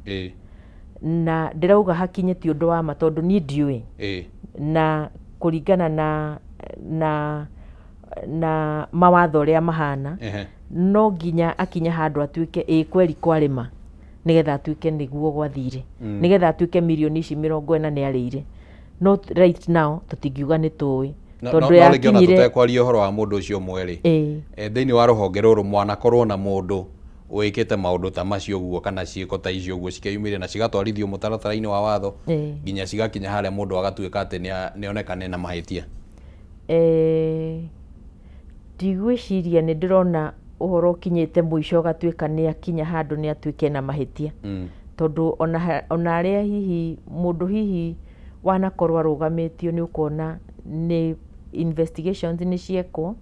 Na ndĩrauga hakinye ti ũndũ wa ma tondũ niĩ ndiũĩ, na kũringana na mawatho ũrĩa mahana, no nginya akinye handũ atuĩke ĩ kweri kwarĩma, nĩgetha atuĩke nĩguo gwathire, nĩgetha atuĩke mirioni ici 40 nĩ arĩire. No right now tũtingiuga nĩ tũĩ, tondũ yakinyire. Tũtekwaria ũhoro wa mũndũ ũcio ũmwe rĩ, thĩinĩ wa rũhonge rũrũ mwanakorwo na mũndũ wĩkĩte maũndũ ta macio ũguo, kana ciĩko ta icio ũguo cikeyumĩria na cigatwarithio mũtaratara-inĩ wa watho nginya cigakinya harĩa mũndũ agatuĩka atĩ nĩonekane na mahĩtia? Ndigwĩciria nĩ ndĩrona ũhoro ũkinyĩte mũico ũgatuĩka nĩ akinya handũ nĩ atuĩke na mahĩtia, tondũ ona arĩa hihi mũndũ hihi wanakorwo arũgamĩtio nĩ ũkuona nĩ investigations nĩ ciekwo,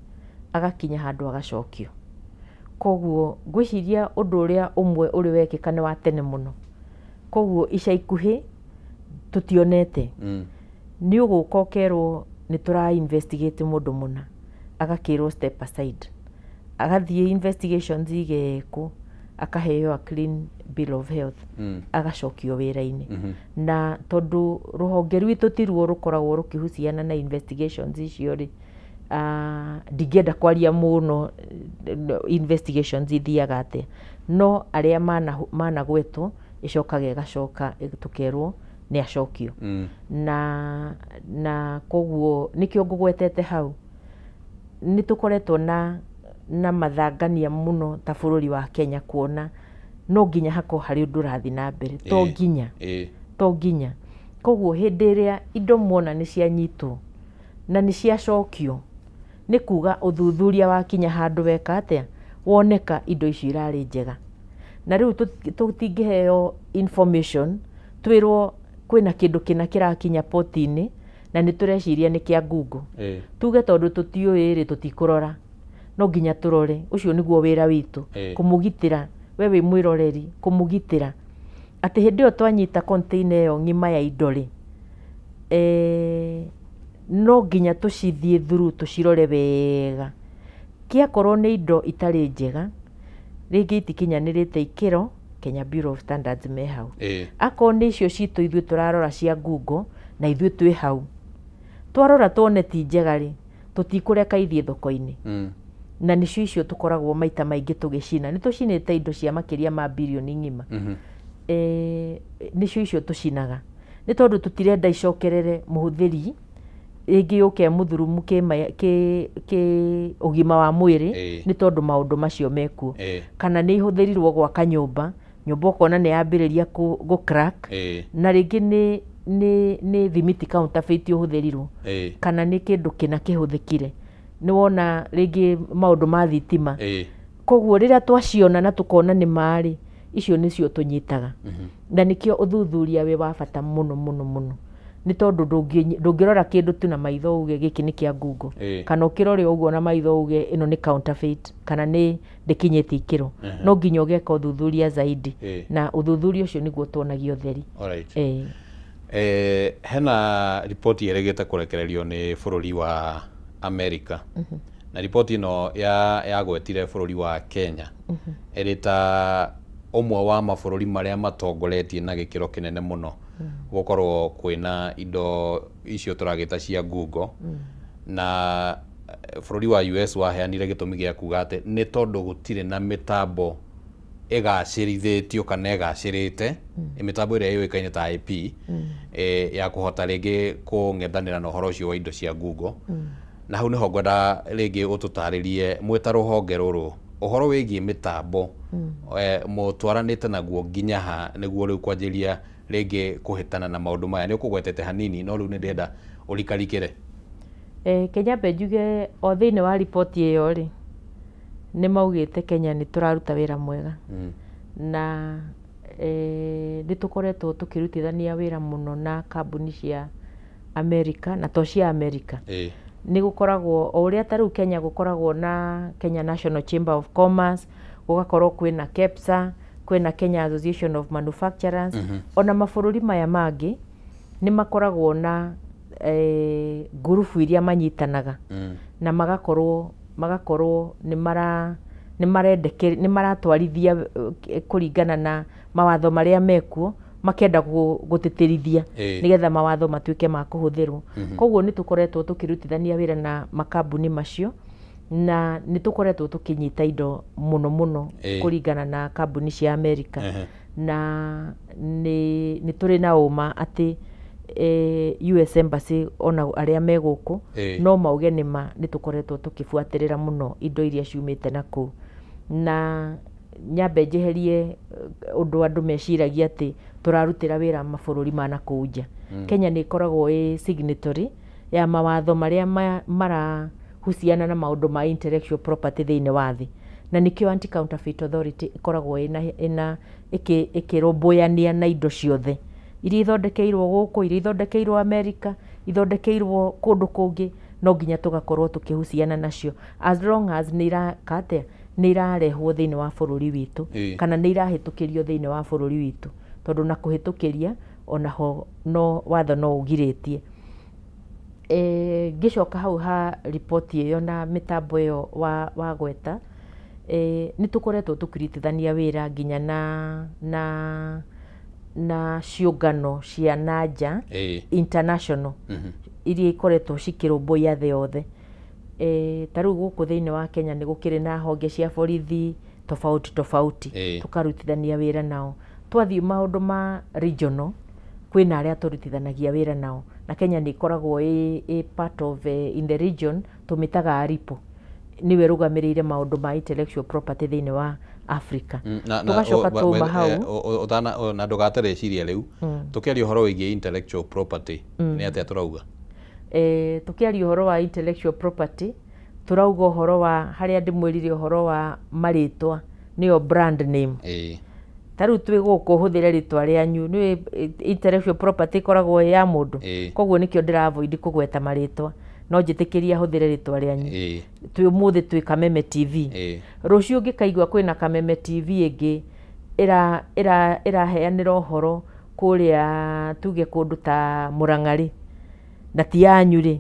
agakinya handũ agacokio. Koguo ngwĩciria ũndũ ũrĩa ũmwe ũrĩ wekĩka nĩ wa tene mũno, koguo ica ikuhĩ tũtionete. Nĩ ũgũka ũkerwo nĩ tũra investigate mũndũ mũna, agakĩrwo step aside, agathiĩ investigations igekwo, akaheo a clean bill of health, agacokio wĩra-inĩ. Na tondũ rũhonge rwitũ tiruo rũkoragwo rũkĩhuciana na investigations icio rĩ, ndingĩenda kwaria mũno investigations ithiaga atĩa, no arĩa managwetwo ĩcokaga ĩgacoka tũkerwo nĩ acokio. Na koguo nĩkĩo ngũgwetete hau, nĩ tũkoretwo na mathangania mũno ta bũrũri wa Kenya, kuona no nginya hakorwo harĩ ũndũ ũrathiĩ na mbere, to nginya. Koguo hĩndĩ ĩrĩa indo muona nĩ cianyitwo na nĩ ciacokio, nĩ kuga ũthuthuria wakinya handũ weka atĩa, Woneka indo icio irarĩ njega. Na rĩu tũtingĩheo information twĩrwo kwĩna kĩndũ kĩna kĩrakinya poti-inĩ na nĩ tũreciria nĩ kĩa ngungo. Tuge tondũ tũtiũĩ rĩ, tũtikũrora. No nginya tũrore. Ũcio nĩguo wĩra witũ. Kũmũgitĩra. We wĩ mwĩroreri, kũmũgitĩra. Atĩ hĩndĩ ĩyo twanyita container ĩyo ng'ima ya indo rĩ, no nginya tũcithiĩ through tũcirore wega. Kĩakorwo nĩ indo itarĩ njega, rĩngĩ itikinyanĩrĩte ikĩro, Kenya Bureau of Standards me hau. Akorwo nĩ icio citũ ithuĩ tũrarora cia ngungo, na ithuĩ twĩ hau. Twarora tuone ti njega rĩ, tũtikũreka ithiĩ thoko-inĩ. Na nĩcio icio tũkoragwo maita maingĩ tũgĩcina. Nĩ tũcinĩte indo cia makĩria ma birioni ng'ima. Nĩcio icio tũcinaga. Nĩ tondũ tũtirenda icokerere mũhũthĩri, rĩngĩ yũke mũthurumu kĩ ũgima wa mwĩrĩ, nĩ tondũ maũndũ macio mekuo. Kana nĩ ihũthĩrirwo gwaka nyũmba, nyũmba ũkona nĩ yambĩrĩria gũ crack, na rĩngĩ nĩ thimiti counterfeit ũhũthĩrirwo, kana nĩ kĩndũ kĩna kĩhũthĩkire. Nĩ wona rĩngĩ maũndũ ma thitima. Koguo rĩrĩa twaciona na tũkona nĩ marĩ, icio nĩcio tũnyitaga. Na nĩkĩo ũthuthuria wĩ wa bata mũno mũno mũno. Nĩ tondũ ndũngĩrora kĩndũ tu na maitho uge gĩkĩ nĩ kĩa ngungo. Kana ũkĩrore ũguo na maitho uge ĩno nĩ counterfeit, kana nĩ ndĩkinyĩtie ikĩro. No nginya ũgeka ũthuthuria zaidi. Na ũthuthuria ũcio nĩguo tuonagia ũtheri. Hena riboti ĩrĩgĩte kũrekererio nĩ bũrũri wa America. Na riboti ĩno yagwetire bũrũri wa Kenya ĩrĩ ta ũmwe wa mabũrũri marĩa matongoretie na gĩkĩro kĩnene mũno gũkorwo kwĩna indo icio tũragĩta cia ngungo. Na bũrũri wa US waheanire gĩtũmi gĩa kuga atĩ nĩ tondũ gũtirĩ na mĩtambo ĩgacĩrithĩtio kana ĩgacĩrĩte, mĩtambo ĩrĩa yũĩkaine ta IP, ya kũhota rĩngĩ kũng'ethanĩra na ũhoro ũcio wa indo cia ngungo. Na hau nĩho ngwenda rĩngĩ ũtũtarĩrie mwĩ ta rũhonge rũrũ ũhoro wĩgiĩ mĩtambo mũtwaranĩte naguo nginya ha nĩguo rĩu kwanjĩrĩria rĩngĩ kũhĩtana na maũndũ maya. Nĩ ũkũgwetete hanini no rĩu nĩ ndĩrenda ũrikarikĩre. Kenya mbe njuge o thĩinĩ wa riboti ĩyo rĩ, nĩ maugĩte Kenya nĩ tũraruta wĩra mwega. Na nĩ tũkoretwo tũkĩrutithania wĩra mũno na kambuni cia America, na to cia America. Nĩ gũkoragwo o ũrĩa ta rĩu Kenya gũkoragwo na Kenya National Chamber of Commerce, gũgakorwo kwĩna KEPSA, kwĩna Kenya Association of Manufacturers, ona mabũrũri maya mangĩ nĩ makoragwo na ngurubu iria manyitanaga na magakorwo nĩ maratwarithia kũringana na mawatho marĩa mekuo, makenda gũtĩtĩrithia nĩgetha mawatho matuĩke ma kũhũthĩrwo. Koguo nĩ tũkoretwo tũkĩrutithania wĩra na makambuni macio, na nĩ tũkoretwo tũkĩnyita indo mũno mũno kũringana na kambuni cia America. Na nĩ tũrĩ na ũma atĩ US Embassy ona arĩa me gũkũ no mauge nĩ ma nĩ tũkoretwo tũkĩbuatĩrĩra mũno indo iria ciumĩte na kũu. Na nyambe njeherie ũndũ andũ meciragia atĩ tũrarutĩra wĩra mabũrũri ma na kũu nja. Kenya nĩ ĩkoragwo ĩ signatory ya mawatho marĩa marahusiana na maũndũ ma intellectual property thĩinĩ wa thĩ. Na nĩkĩo Anti-Counterfeit Authority ĩkoragwo ĩkĩrũmbũyania na indo ciothe iria ithondekeirwo gũkũ, iria ithondekeirwo America, ithondekeirwo kũndũ kũngĩ, no nginya tũgakorwo tũkĩhusiana nacio as long as nĩ iraka atĩa, nĩ irarehwo thĩinĩ wa bũrũri witũ, kana nĩ irahĩtũkĩrio thĩinĩ wa bũrũri witũ, tondũ na kũhĩtũkĩria onaho no watho no ũgirĩtie. Ngĩcoka hau ha riboti ĩyo na mĩtambo ĩyo wagweta, nĩ tũkoretwo tũkĩrutithania wĩra nginya na ciũngano cia nanja international iria ikoretwo cikĩrũmbũiya thĩ yothe. Ta rĩu gũkũ thĩinĩ wa Kenya nĩ gũkĩrĩ na honge cia borithi tofauti tofauti, tũkarutithania wĩra nao. Twathiĩ maũndũ ma regional, kwĩna arĩa tũrutithanagia wĩra nao, na Kenya nĩ ĩkoragwo ĩ part of in the region tũmĩtaga ARIPO, nĩwe ĩrũgamĩrĩire maũndũ ma intellectual property thĩinĩ wa Africa. Tũgacoka twauma hau. Na ndũgate rĩciria rĩu, tũkĩaria ũhoro wĩgiĩ intellectual property nĩ atĩa tũrauga? Tũkĩaria ũhoro wa intellectual property Tũrauga ũhoro wa harĩa ndĩmwĩrire ũhoro wa marĩtwa, nĩyo brand name. Ta rĩu twĩ gũkũ hũthĩre rĩtwa rĩanyu, nĩ intellectual property ĩkoragwo ĩ ya mũndũ. Koguo nĩkĩo ndĩra avoid kũgweta marĩtwa, no njĩtĩkĩria hũthĩre rĩtwa rĩanyu. Twĩ ũmũthĩ twĩ Kameme TV. Rũciũ ũngĩkaigua kwĩna Kameme TV ĩngĩ ĩraheanĩra ũhoro kũrĩa tuge kũndũ ta Mũrang'a rĩ, na ti yanyu rĩ,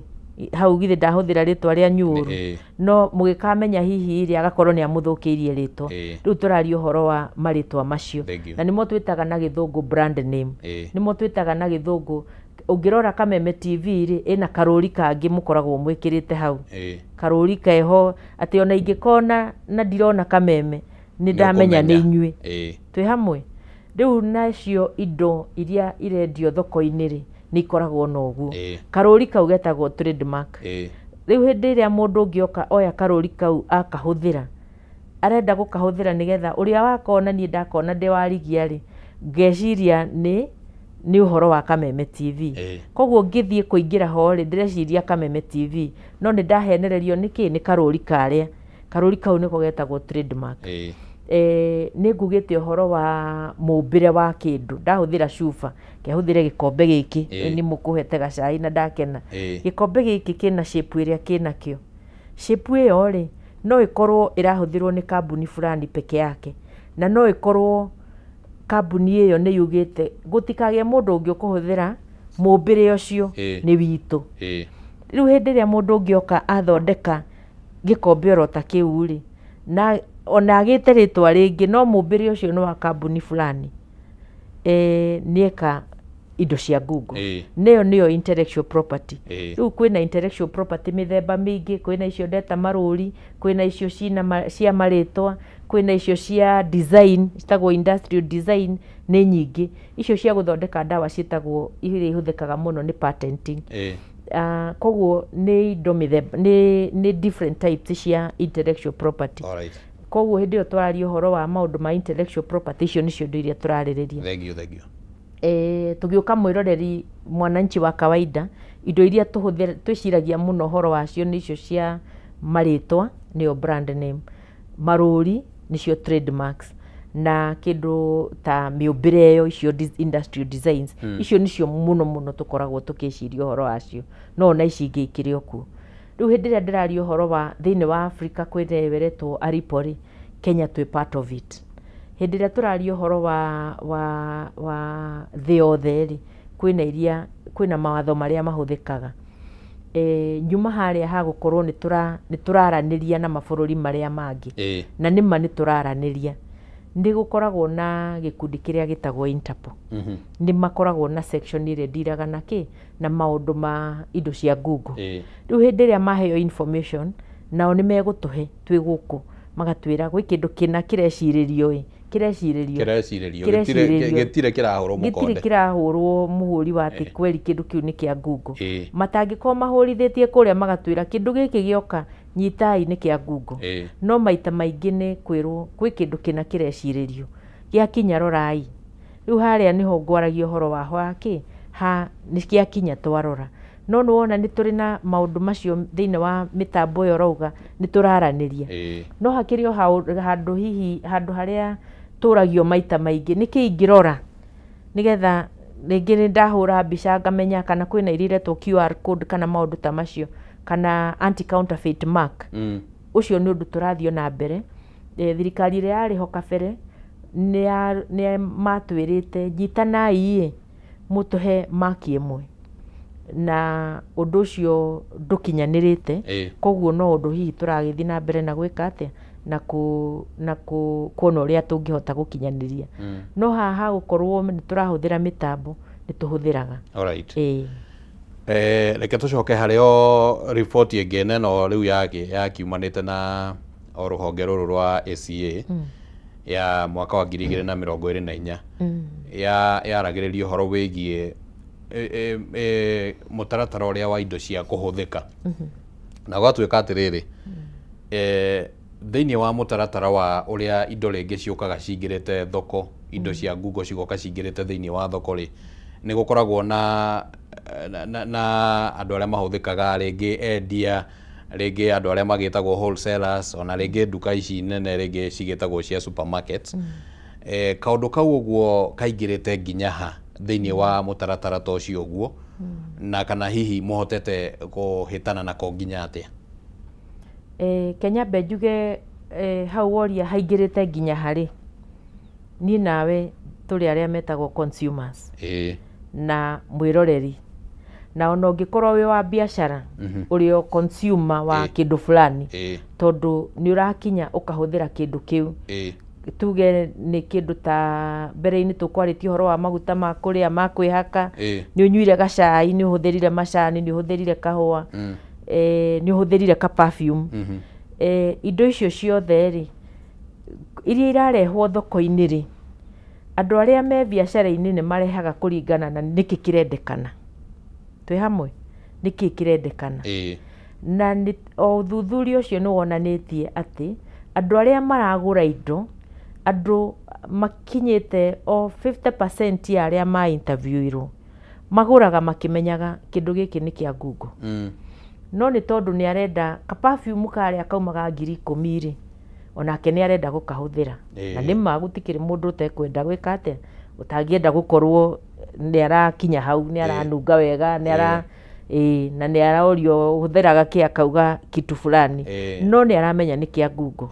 hau githĩ ndahũthĩra rĩtwa rĩanyu ũru? No mũgĩkamenya hihi rĩ, agakorwo nĩ amũthũkĩirie rĩtwa. Rĩu tũraria ũhoro wa marĩtwa macio, na nĩmo twĩtaga na gĩthũngũ brand name. Nĩmo twĩtaga na gĩthũngũ. Ũngĩrora Kameme TV rĩ, ĩna karũri kangĩ mũkoragwo mwĩkĩrĩte hau. Karũri keho atĩ ona ingĩkona na ndirona Kameme, nĩ ndamenya nĩ inyuĩ. Twĩ hamwe. Rĩu nacio indo iria irendio thoko-inĩ rĩ, nĩ ikoragwo na ũguo. Karũri kau getagwo trademark. Rĩu hĩndĩ ĩrĩa mũndũ ũngĩ oka oya karũri kau akahũthĩra, arenda gũkahũthĩra nĩgetha ũrĩa wakona niĩ ndakona ndĩ warigia rĩ, ngeciria nĩ ũhoro wa Kameme TV. Koguo ngĩthiĩ kũingĩra ho rĩ, ndĩreciria Kameme TV, no nĩ ndahenererio nĩkĩ? Nĩ karũri karĩa. Karũri kau nĩko getagwo trademark. Nĩ ngugĩte ũhoro wa mũmbĩre wa kĩndũ. Ndahũthĩra cuba, kĩahũthĩre gĩkombe gĩkĩ, nĩ mũkũhete gacai na ndakena. Gĩkombe gĩkĩ kĩna shape ĩrĩa kĩnakĩo. Shape ĩyo rĩ, no ĩkorwo ĩrahũthĩrwo nĩ kambuni fulani peke yake, na no ĩkorwo kambuni ĩyo nĩ yugĩte gũtikagĩe mũndũ ũngĩ ũkũhũthĩra mũmbĩre ũcio, nĩ witũ. Rĩu hĩndĩ ĩrĩa mũndũ ũngĩ oka athondeka gĩkombe oro ta kĩu rĩ, na ona agĩte rĩtwa rĩngĩ, no mũmbĩre ũcio nĩ wa kambuni fulani, nĩeka indo cia Google. Nĩyo nĩyo intellectual property. Rĩu kwĩna intellectual property mĩthemba mĩingĩ, kwĩna icio ndeta marũri, kwĩna icio cia marĩtwa, kwĩna icio cia design, citagwo industrial design, nĩ nyingĩ. Icio cia gũthondeka ndawa ciĩtagwo, iria ihũthĩkaga mũno nĩ patenting. Koguo nĩ indo mĩthemba, nĩ different types cia intellectual property. Koguo hĩndĩ ĩyo tũraria ũhoro wa maũndũ ma intellectual property, icio nĩcio indo iria tũrarĩrĩria. Thank you, thank you. Tũgĩũka mwĩroreri mwananchi wa kawaida, indo iria twĩciragia mũno ũhoro wacio nĩ icio cia marĩtwa, nĩyo brand name, marũri nĩcio trademarks, na kĩndũ ta mĩũmbĩre ĩyo, icio industrial designs, icio nĩcio mũno mũno tũkoragwo tũkĩciria ũhoro wacio, no ona ici ingĩ ikĩrĩ o kuo. Rĩu hĩndĩ ĩrĩa ndĩraria ũhoro wa thĩinĩ wa Africa kwĩna ĩyo ĩretwo ARIPO rĩ, Kenya twĩ part of it. Hĩndĩ ĩrĩa tũraria ũhoro wa thĩ yothe rĩ, kwĩna iria, kwĩna mawatho marĩa mahũthĩkaga. Nyuma harĩa hagũkorwo nĩ tũraranĩria na mabũrũri marĩa mangĩ. Na nĩma nĩ tũraranĩria. Nĩ gũkoragwo na gĩkundi kĩrĩa gĩtagwo Interpol. Nĩ makoragwo na section ĩrĩa ndiraga na kĩ, na maũndũ ma indo cia Google. Rĩu hĩndĩ ĩrĩa maheo information, nao nĩ megũtũhe twĩ gũkũ, magatwĩra gwĩ kĩndũ kĩna kĩrecirĩrio ĩ, kĩrecirĩrio. Gĩtirĩ kĩrahũrwo mũkonde. Gĩtirĩ kĩrahũrwo mũhũri wa atĩ kweri kĩndũ kĩu nĩ kĩa Google. Matangĩkorwo mahũrithĩtie kũrĩa magatwĩra kĩndũ gĩkĩ gĩoka nyitai nĩ kĩa Google. No maita maingĩ nĩ kwĩrwo gwĩ kĩndũ kĩna kĩrecirĩrio, gĩakinya rorai. Rĩu harĩa nĩho ngwaragia ũhoro wa kĩ, ha nĩ gĩakinya twarora. No nĩ wona nĩ tũrĩ na maũndũ macio thĩinĩ wa mĩtambo ĩyo ũrauga nĩ tũraranĩria. No hakĩrĩ o handũ hihi handũ harĩa tũragio maita maingĩ, nĩkĩ ingĩrora nĩgetha rĩngĩ nĩ ndahũra mbica ngamenya kana kwĩna iria iretwo QR code kana maũndũ ta macio, kana anti counterfeit mark. Ũcio nĩ ũndũ tũrathiĩ na mbere. Thirikari ĩrĩa yarĩ ho kabere nĩ matwĩrĩte nyitanai ĩ mũtũhe mark ĩmwe, na ũndũ ũcio ndũkinyanĩrĩte. Koguo no ũndũ hihi tũragĩthiĩ na mbere na gwĩka atĩa, na kuona ũrĩa tũngĩhota gũkinyanĩria. No haha gũkorwo nĩ tũrahũthĩra mĩtambo, nĩ tũhũthĩraga. Reke tũcoke harĩ o riboti ĩngĩ neno rĩu yakiumanĩte na o rũhonge rũrũ rwa ACA ya mwaka wa 2024, yaragĩrĩria ũhoro wĩgiĩ mũtaratara ũrĩa wa indo cia kũhũthĩka. Na gũgatuĩka atĩrĩrĩ, thĩinĩ wa mũtaratara wa ũrĩa indo rĩngĩ ciũkaga cingĩrĩte thoko, indo cia Google cigoka cingĩrĩte thĩinĩ wa thoko rĩ, nĩ gũkoragwo na andũ arĩa mahũthĩkaga rĩngĩ endia rĩngĩ andũ arĩa magĩtagwo wholesalers, ona rĩngĩ nduka ici nene rĩngĩ cigĩtagwo cia supermarkets. Kaũndũ kau ũguo kaingĩrĩte nginya ha thĩinĩ wa mũtaratara ta ũcio ũguo, na kana hihi mũhotete kũhĩtana nako nginya atĩa? Kenya mbe njuge hau woria haingĩrĩte nginya harĩ niĩ nawe tũrĩ arĩa metagwo consumers na mwĩroreri, na ona ũngĩkorwo wĩ wa biacara ũrĩ o consumer wa kĩndũ fulani, tondũ nĩ ũrakinya ũkahũthĩra kĩndũ kĩu. Tuge nĩ kĩndũ ta mbere-inĩ tũkwarĩtie ũhoro wa maguta ma kũrĩa, ma kwĩhaka, nĩ ũnyuire gacai, nĩ ũhũthĩrire macani, nĩ ũhũthĩrire kahũa, nĩ ũhũthĩrire ka perfume. Indo icio ciothe rĩ, iria irarehwo thoko-inĩ rĩ, andũ arĩa me biacara-inĩ nĩ marehaga kũringana na nĩkĩ kĩrendekana. Twĩ hamwe? Nĩkĩ kĩrendekana? Na o ũthuthuria ũcio nĩ wonanĩtie atĩ andũ arĩa maragũra indo, andũ makinyĩte o 50% ya arĩa ma interviewirwo magũraga makĩmenyaga kĩndũ gĩkĩ nĩ kĩa ngungo. No nĩ tondũ nĩ arenda ka perfume karĩa kaumaga 10,000 rĩ, onake nĩ arenda gũkahũthĩra. Na nĩ ma gũtikĩrĩ mũndũ ũtekwenda gwĩka atĩa, ũtangĩenda gũkorwo nĩ arakinya hau, nĩ aranunga wega, nĩ ara na nĩ arorio ũhũthĩraga kĩ, akauga kitu fulani, no nĩ aramenya nĩ kĩa ngungo.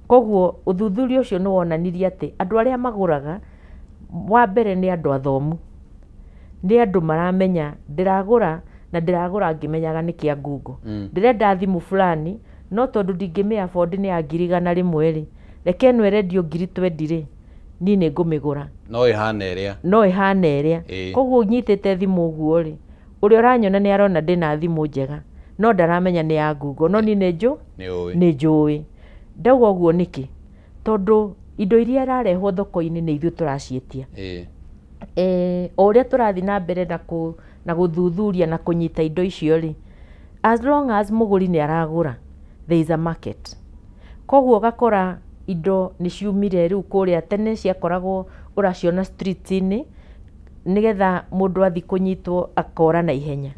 Koguo ũthuthuria ũcio nĩ wonanirie atĩ andũ arĩa magũraga, wa mbere nĩ andũ athomu, nĩ andũ maramenya ndĩragũra na ndĩragũra ngĩmenyaga nĩ kĩa ngungo. Ndĩrenda thimũ fulani, no tondũ ndingĩmĩ afford nĩ ya 100,000 rĩ, reke ĩno ĩrendio 20,000 rĩ, niĩ nĩ ngũmĩgũra. No ĩhane ĩrĩa. No ĩhane ĩrĩa. Koguo nyitĩte thimũ ũguo rĩ, ũrĩa ũranyona nĩ arona ndĩna thimũ njega, no ndaramenya nĩ ya ngungo, no niĩ nĩ njũĩ. Ndauga ũguo nĩkĩ? Tondũ indo iria irarehwo thoko-inĩ nĩ ithuĩ tũraciĩtia. O ũrĩa tũrathiĩ na mbere na gũthuthuria na kũnyita indo icio rĩ, as long as mũgũri nĩ aragũra, there is a market. Koguo ũgakora indo nĩ ciumire rĩu kũrĩa tene ciakoragwo ũraciona street-inĩ, nĩgetha mũndũ athiĩ kũnyitwo akora na ihenya.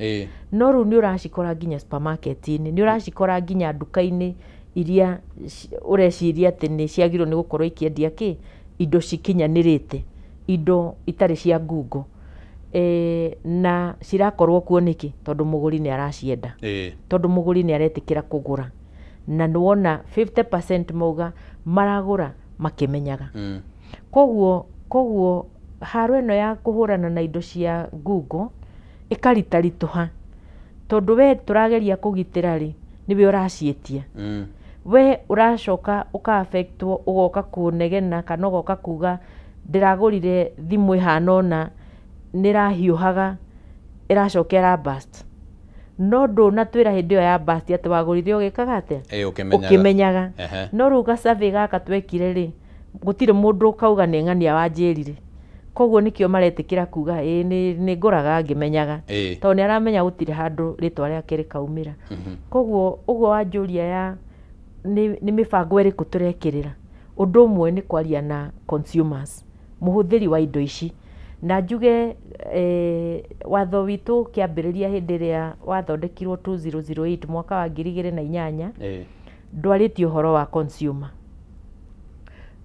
No rĩu nĩ ũracikora nginya supermarket-inĩ, nĩ ũracikora nginya nduka-inĩ iria ũreciria atĩ nĩ ciagĩrĩirwo nĩ gũkorwo ikĩendia kĩ, indo cikinyanĩrĩte, indo itarĩ cia ngungo. Na cirakorwo kuo nĩkĩ? Tondũ mũgũri nĩ aracienda. Tondũ mũgũri nĩ aretĩkĩra kũgũra. Na nĩwona 50% mauga maragũra makĩmenyaga. Koguo haro ĩno ya kũhũrana na indo cia ngungo ĩkaritaritũha, tondũ we tũrageria kũgitĩra rĩ, nĩwe ũraciĩtia. We ũracoka ũka-affectwo, ũgoka kũnegena kana ũgoka kuga ndĩragũrire thimũ ĩhana ũna, nĩrahiũhaga, ĩracoka ĩra burst. No ndũnatwĩra hĩndĩ ĩyo ya burst atĩ wagũrire ũgĩkaga atĩa? Ũkĩmenyaga. No rĩu ga survey gaka twekire rĩ, gũtirĩ mũndũ ũkauga nĩ ng'ania wanjĩrire. Koguo nĩkĩo maretĩkĩra kuga ĩĩ nĩ ngũraga ngĩmenyaga. Tondũ nĩ aramenya gũtirĩ handũ rĩtwa rĩake rĩkaumĩra. Koguo ũguo wanjũria ya nĩ mĩbango ĩrĩkũ tũrekĩrĩra, ũndũ ũmwe nĩ kwaria na consumers, mũhũthĩri wa indo ici. Na njuge watho witũ ũkĩambĩrĩria hĩndĩ ĩrĩa wathondekirwo 2008 mwaka wa 2008, ndwarĩtie ũhoro wa consumer.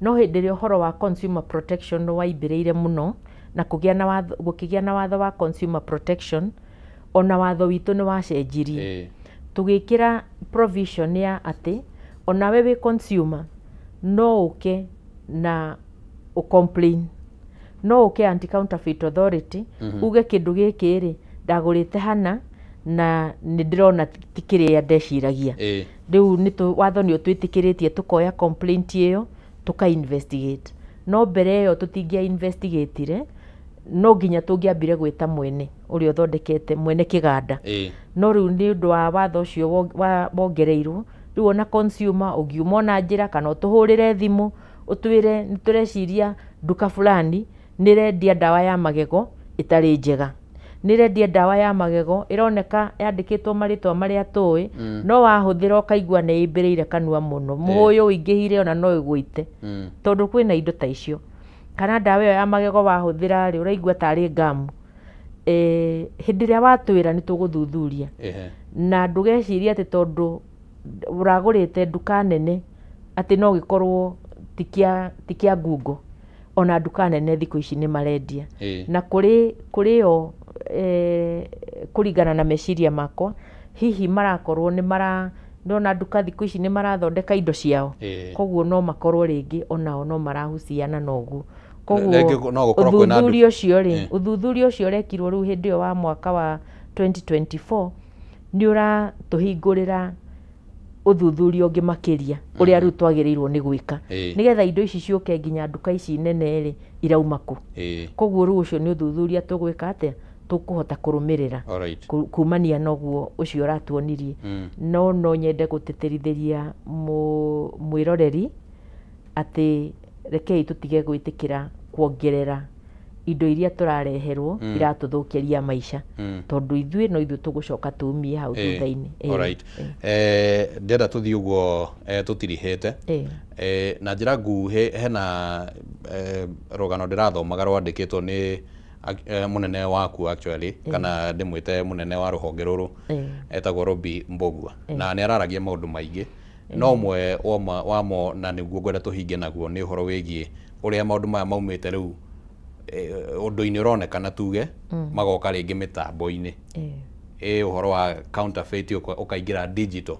No hĩndĩ ĩrĩa ũhoro wa consumer protection waingĩrĩire mũno na gũkĩgĩa na watho wa consumer protection, ona watho witũ nĩ wacenjirie. Tũgĩkĩra provision ya atĩ onawe wĩ consumer no ũke na ũ-complain, no ũke Anti-Counterfeit Authority uge kĩndũ gĩkĩ rĩ ndagũrĩte hana na nĩ ndĩrona ti kĩrĩa ndeciragia. Rĩu watho nĩ ũtwĩtĩkĩrĩtie tũkoya complaint ĩyo tũka investigate. No mbere ĩyo tũtingĩa investigatire, no nginya tũngĩambire gwĩta mwene ũrĩa ũthondekete, mwene kĩganda. No rĩu nĩ ũndũ wa watho ũcio wongereirwo, rĩu ona consumer ũngiuma ona njĩra kana ũtũhũrĩre thimũ ũtwĩre nĩ tũreciria nduka fulani nĩ ĩrendia ndawa ya magego ĩtarĩ njega, nĩ ĩrendia ndawa ya magego ĩroneka yandĩkĩtwo marĩtwa marĩa tũĩ, no wahũthĩra ũkaigua nĩ ĩimbĩrĩire kanua mũno, mũhũyũ ũingĩhire ona no ĩgũite, tondũ kwĩna indo ta icio. Kana ndawa ĩyo ya magego wahũthĩra rĩ, ũraigua tarĩ ngamu. Hĩndĩ ĩrĩa watwĩra nĩ tũgũthuthuria. Na ndũgecirie atĩ tondũ Ũragũrĩte nduka nene atĩ no gĩkorwo ti kĩa ngungo, ona nduka nene thikũ ici nĩ marendia. Na kũrĩ o kũringana na meciria makwa, hihi marakorwo nĩ mara ndona nduka thikũ ici nĩ marathondeka indo ciao, koguo no makorwo rĩngĩ onao no marahuciana na ũguo. Koguo ũthuthuria ũcio rĩ, ũthuthuria ũcio ũrekirwo rĩu hĩndĩ ĩyo wa mwaka wa 2024 nĩ ũratũhingũrĩra ũthuthuria ũngĩ makĩria ũrĩa rĩu twagĩrĩirwo nĩ gwĩka, nĩgetha indo ici ciũke nginya nduka ici nene rĩ, irauma kũ. Koguo rĩu ũcio nĩ ũthuthuria tũgwĩka atĩa, tũkũhota kũrũmĩrĩra kumania na ũguo ũcio ũratuonirie. No nyende gũtĩtĩrithĩria mwĩroreri atĩ rekei tũtige gwĩtĩkĩra kuongerera indo iria tũrareherwo iratũthũkĩria maica, tondũ ithuĩ no ithuĩ tũgũcoka tumie hau thutha-inĩ. Alright. Ndĩrenda tũthiĩ ũguo tũtirihĩte na njĩra nguhĩ. Hena rũgano ndĩrathomaga rwandĩkĩtwo nĩ mũnene waku, actually kana ndĩmwĩte mũnene wa rũhonge rũrũ, etagwo Robi Mbogua, na nĩ araragia maũndũ maingĩ, no ũmwe wamo na nĩguo ngwenda tũhinge naguo nĩ ũhoro wĩgiĩ ũrĩa maũndũ maya maumĩte rĩu ũndũ-inĩ ũronekana tuge magoka rĩngĩ mĩtambo-inĩ, ũhoro wa counterfeit ũkaingĩra digital.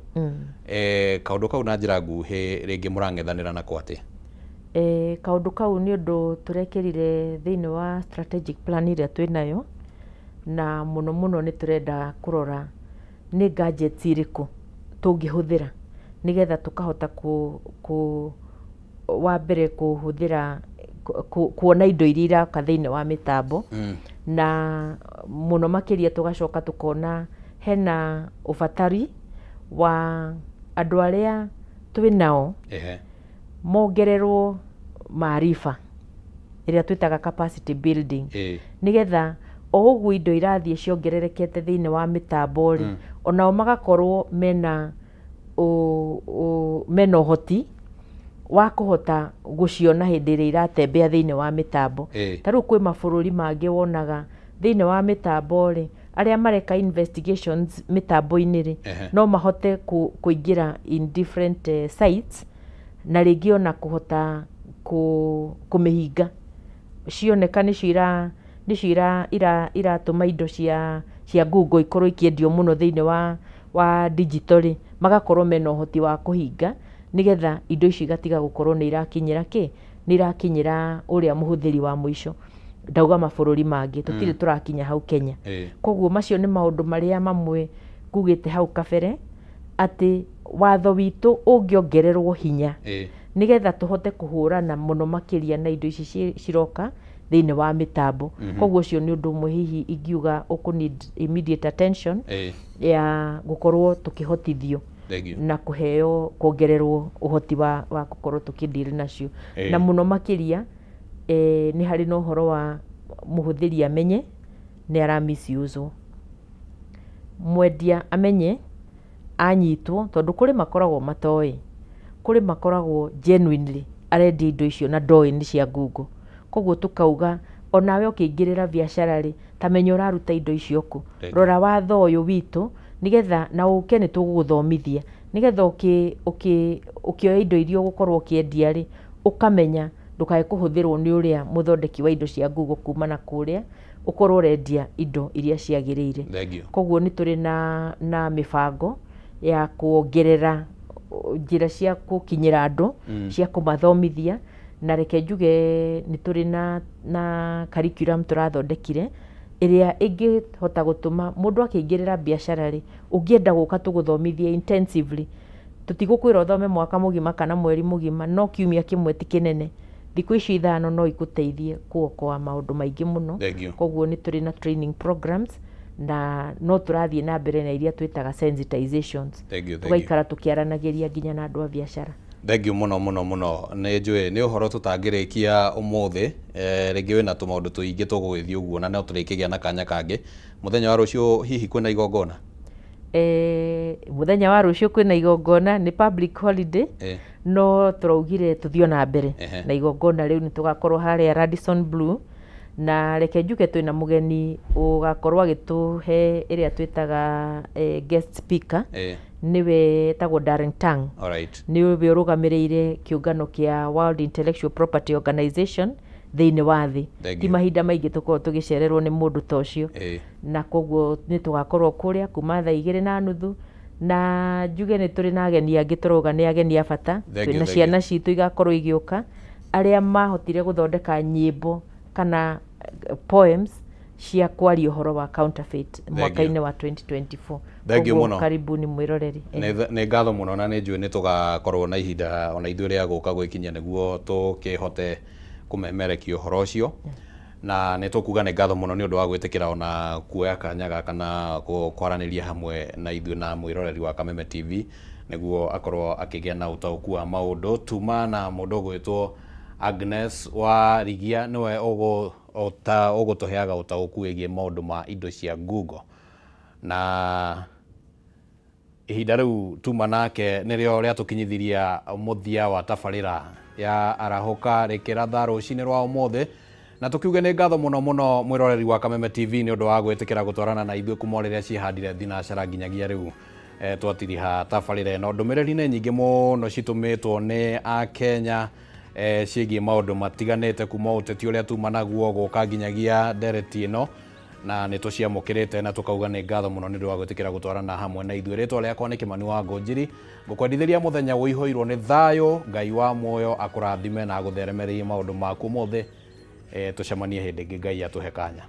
Kaũndũ kau na njĩra nguhĩ rĩngĩ mũrang'ethanĩra nako atĩa? Kaũndũ kau nĩ ũndũ tũrekĩrire thĩinĩ wa strategic plan ĩrĩa twĩnayo, na mũno mũno nĩ tũrenda kũrora nĩ gadgets irĩkũ tũngĩhũthĩra nĩgetha tũkahota kũ wa mbere kũhũthĩra kuona indo iria iraka thĩinĩ wa mĩtambo, na mũno makĩria tũgacoka tũkona hena ũbatari wa andũ arĩa twĩnao mongererwo maariba ĩrĩa twĩtaga capacity building, nĩgetha o ũguo indo irathiĩ ciongererekete thĩinĩ wa mĩtambo rĩ, onao magakorwo mena mena ũhoti wa kũhota gũciona hĩndĩ ĩrĩa iratembea thĩinĩ wa mĩtambo. Ta rĩu kwĩ mabũrũri mangĩ wonaga thĩinĩ wa mĩtambo rĩ, arĩa mareka investigations mĩtambo-inĩ rĩ, no mahote kũingĩra in different sites, na rĩngĩ ona kũhota kũmĩhinga cioneka nĩcio iratũma indo cia Google ikorwo ikĩendio mũno thĩinĩ wa digital rĩ, magakorwo mena ũhoti wa kũhinga nĩgetha indo icio igatiga gũkorwo nĩ irakinyĩra kĩ, nĩ irakinyĩra ũrĩa mũhũthĩri wa mũico. Ndauga mabũrũri mangĩ, tũtirĩ tũrakinya hau Kenya. Koguo macio nĩ maũndũ marĩa mamwe ngugĩte hau kabere atĩ watho witũ ũngĩongererwo hinya nĩgetha tũhote kũhũrana mũno makĩria na indo ici ciroka thĩinĩ wa mĩtambo. Koguo ũcio nĩ ũndũ ũmwe hihi ingiuga ũkũ need immediate attention ya gũkorwo tũkĩhotithio na kũheo kuongererwo ũhoti wa gũkorwo tũkĩdeal nacio. Na mũno makĩria nĩ harĩ na ũhoro wa mũhũthĩri amenye nĩ ara misuse, mwendia amenye anyitwo, tondũ kũrĩ makoragwo matoĩ, kũrĩ makoragwo genuinely arendia indo icio na ndoĩ nĩ cia Google. Koguo tũkauga onawe ũkĩingĩrĩra biacara rĩ, ta menya ũraruta indo icio kũ, rora watho ũyũ witũ nĩgetha na ũke nĩ tũgũgũthomithia, nĩgetha ũkĩoya indo iria ũgũkorwo ũkĩendia rĩ, ũkamenya ndũkae kũhũthĩrwo nĩ ũrĩa mũthondeki wa indo cia Google kuma na kũrĩa, ũkorwo ũrendia indo iria ciagĩrĩire. Koguo nĩ tũrĩ na mĩbango ya kuongerera njĩra cia gũkinyĩra andũ, cia kũmathomithia, na reke njuge nĩ tũrĩ na curriculum tũrathondekire ĩrĩa ĩngĩhota gũtũma mũndũ akĩingĩrĩra biacara rĩ, ũngĩenda gũka tũgũthomithie intensively, tũtigũkwĩra ũthome mwaka mũgima kana mweri mũgima, no kiumia kĩmwe ti kĩnene, thikũ icio 5 no ikũteithie kuokoa maũndũ maingĩ mũno. Koguo nĩ tũrĩ na training programs na no tũrathiĩ na mbere na iria twĩtaga sensitizations, tũgaikara tũkĩaranagĩria nginya na andũ a biacara. Thank you mũno mũno mũno. Nĩ njũĩ nĩ ũhoro tũtangĩrĩkia ũmũthĩ, rĩngĩ wĩna tũmaũndũ tũingĩ tũgũgĩthiĩ ũguo na no tũrĩkĩgĩa na kanya kangĩ. Mũthenya wa rũciũ hihi kwĩna igongona? Mũthenya wa rũciũ kwĩna igongona, nĩ public holiday, no tũraugire tũthiĩ na mbere na igongona rĩu nĩ tũgakorwo harĩa Radisson Blue, na reke njuge twĩna mũgeni ũgakorwo agĩtũhe ĩrĩa twĩtaga guest speaker. Nĩwe etagwo Darren Tang. Nĩwe ũrũgamĩrĩire kĩũngano kĩa World Intellectual Property Organization thĩinĩ wa thĩ. Ti mahinda maingĩ tũkoragwo tũgĩcererwo nĩ mũndũ ta ũcio. Na koguo nĩ tũgakorwo kũrĩa kuma thaa 2:30, na njuge nĩ tũrĩ na ageni angĩ tũrauga nĩ ageni a bata. Twĩna ciana citũ igakorwo igĩũka, arĩa mahotire gũthondeka nyĩmbo kana poems cia kwaria ũhoro wa counterfeit mwaka-inĩ wa 2024. Koguo karibuni mwĩroreri. Nĩ ngatho mũno, na nĩ njũĩ nĩ tũgakorwo na ihinda ona ithuĩ rĩa gũka gwĩkinyia nĩguo tũkĩhote kũmemerekia ũhoro ũcio. Na nĩ tũkuga nĩ ngatho mũno nĩ ũndũ wa gwĩtĩkĩra ona kuoya kanya gaka na kwaranĩria hamwe na ithuĩ na mwĩroreri wa Kameme TV nĩguo akorwo akĩgĩa na ũtaũku wa maũndũ. Tuma na mũndũ ũgwĩtwo Agnes wa Rigia nĩwe ũgũtũheaga ũtaũku wĩgiĩ maũndũ ma indo cia Google. Na ihinda rĩu tuma nake nĩrĩo rĩatũkinyithiria mũthia wa tabarĩra ya Arahũka Rĩkĩratha rũcinĩ rwa ũmũthĩ. Na tukiuge nĩ ngatho mũno mũno mwĩroreri wa Kameme TV nĩ ũndũ wa gwĩtĩkĩra gũtwarana na ithuĩ kuma rĩrĩa ciĩhandire thinacara nginyagia rĩu twatiriha tabarĩra ĩno. Ndũmĩrĩri nĩ nyingĩ mũno citũmĩtwo nĩ Akenya ciĩgiĩ maũndũ matiganĩte kuma ũteti ũrĩa tuma naguo gũka nginyagia ndereti ĩno, na nĩ tũciamũkĩrĩte na tũkauga nĩ ngatho mũno nĩ ũndũ wa gwĩtĩkĩra gũtwarana hamwe na ithuĩ. Rĩtwa rĩakwa nĩ Kĩmani wa Ngũnjiri, ngũkwendithĩria mũthenya ũihũirwo nĩ thayũ. Ngai wa muoyo akũrathime na agũtheremerie maũndũ maku mothe. Tũcemanie hĩndĩ ĩngĩ, Ngai atũhe kanya.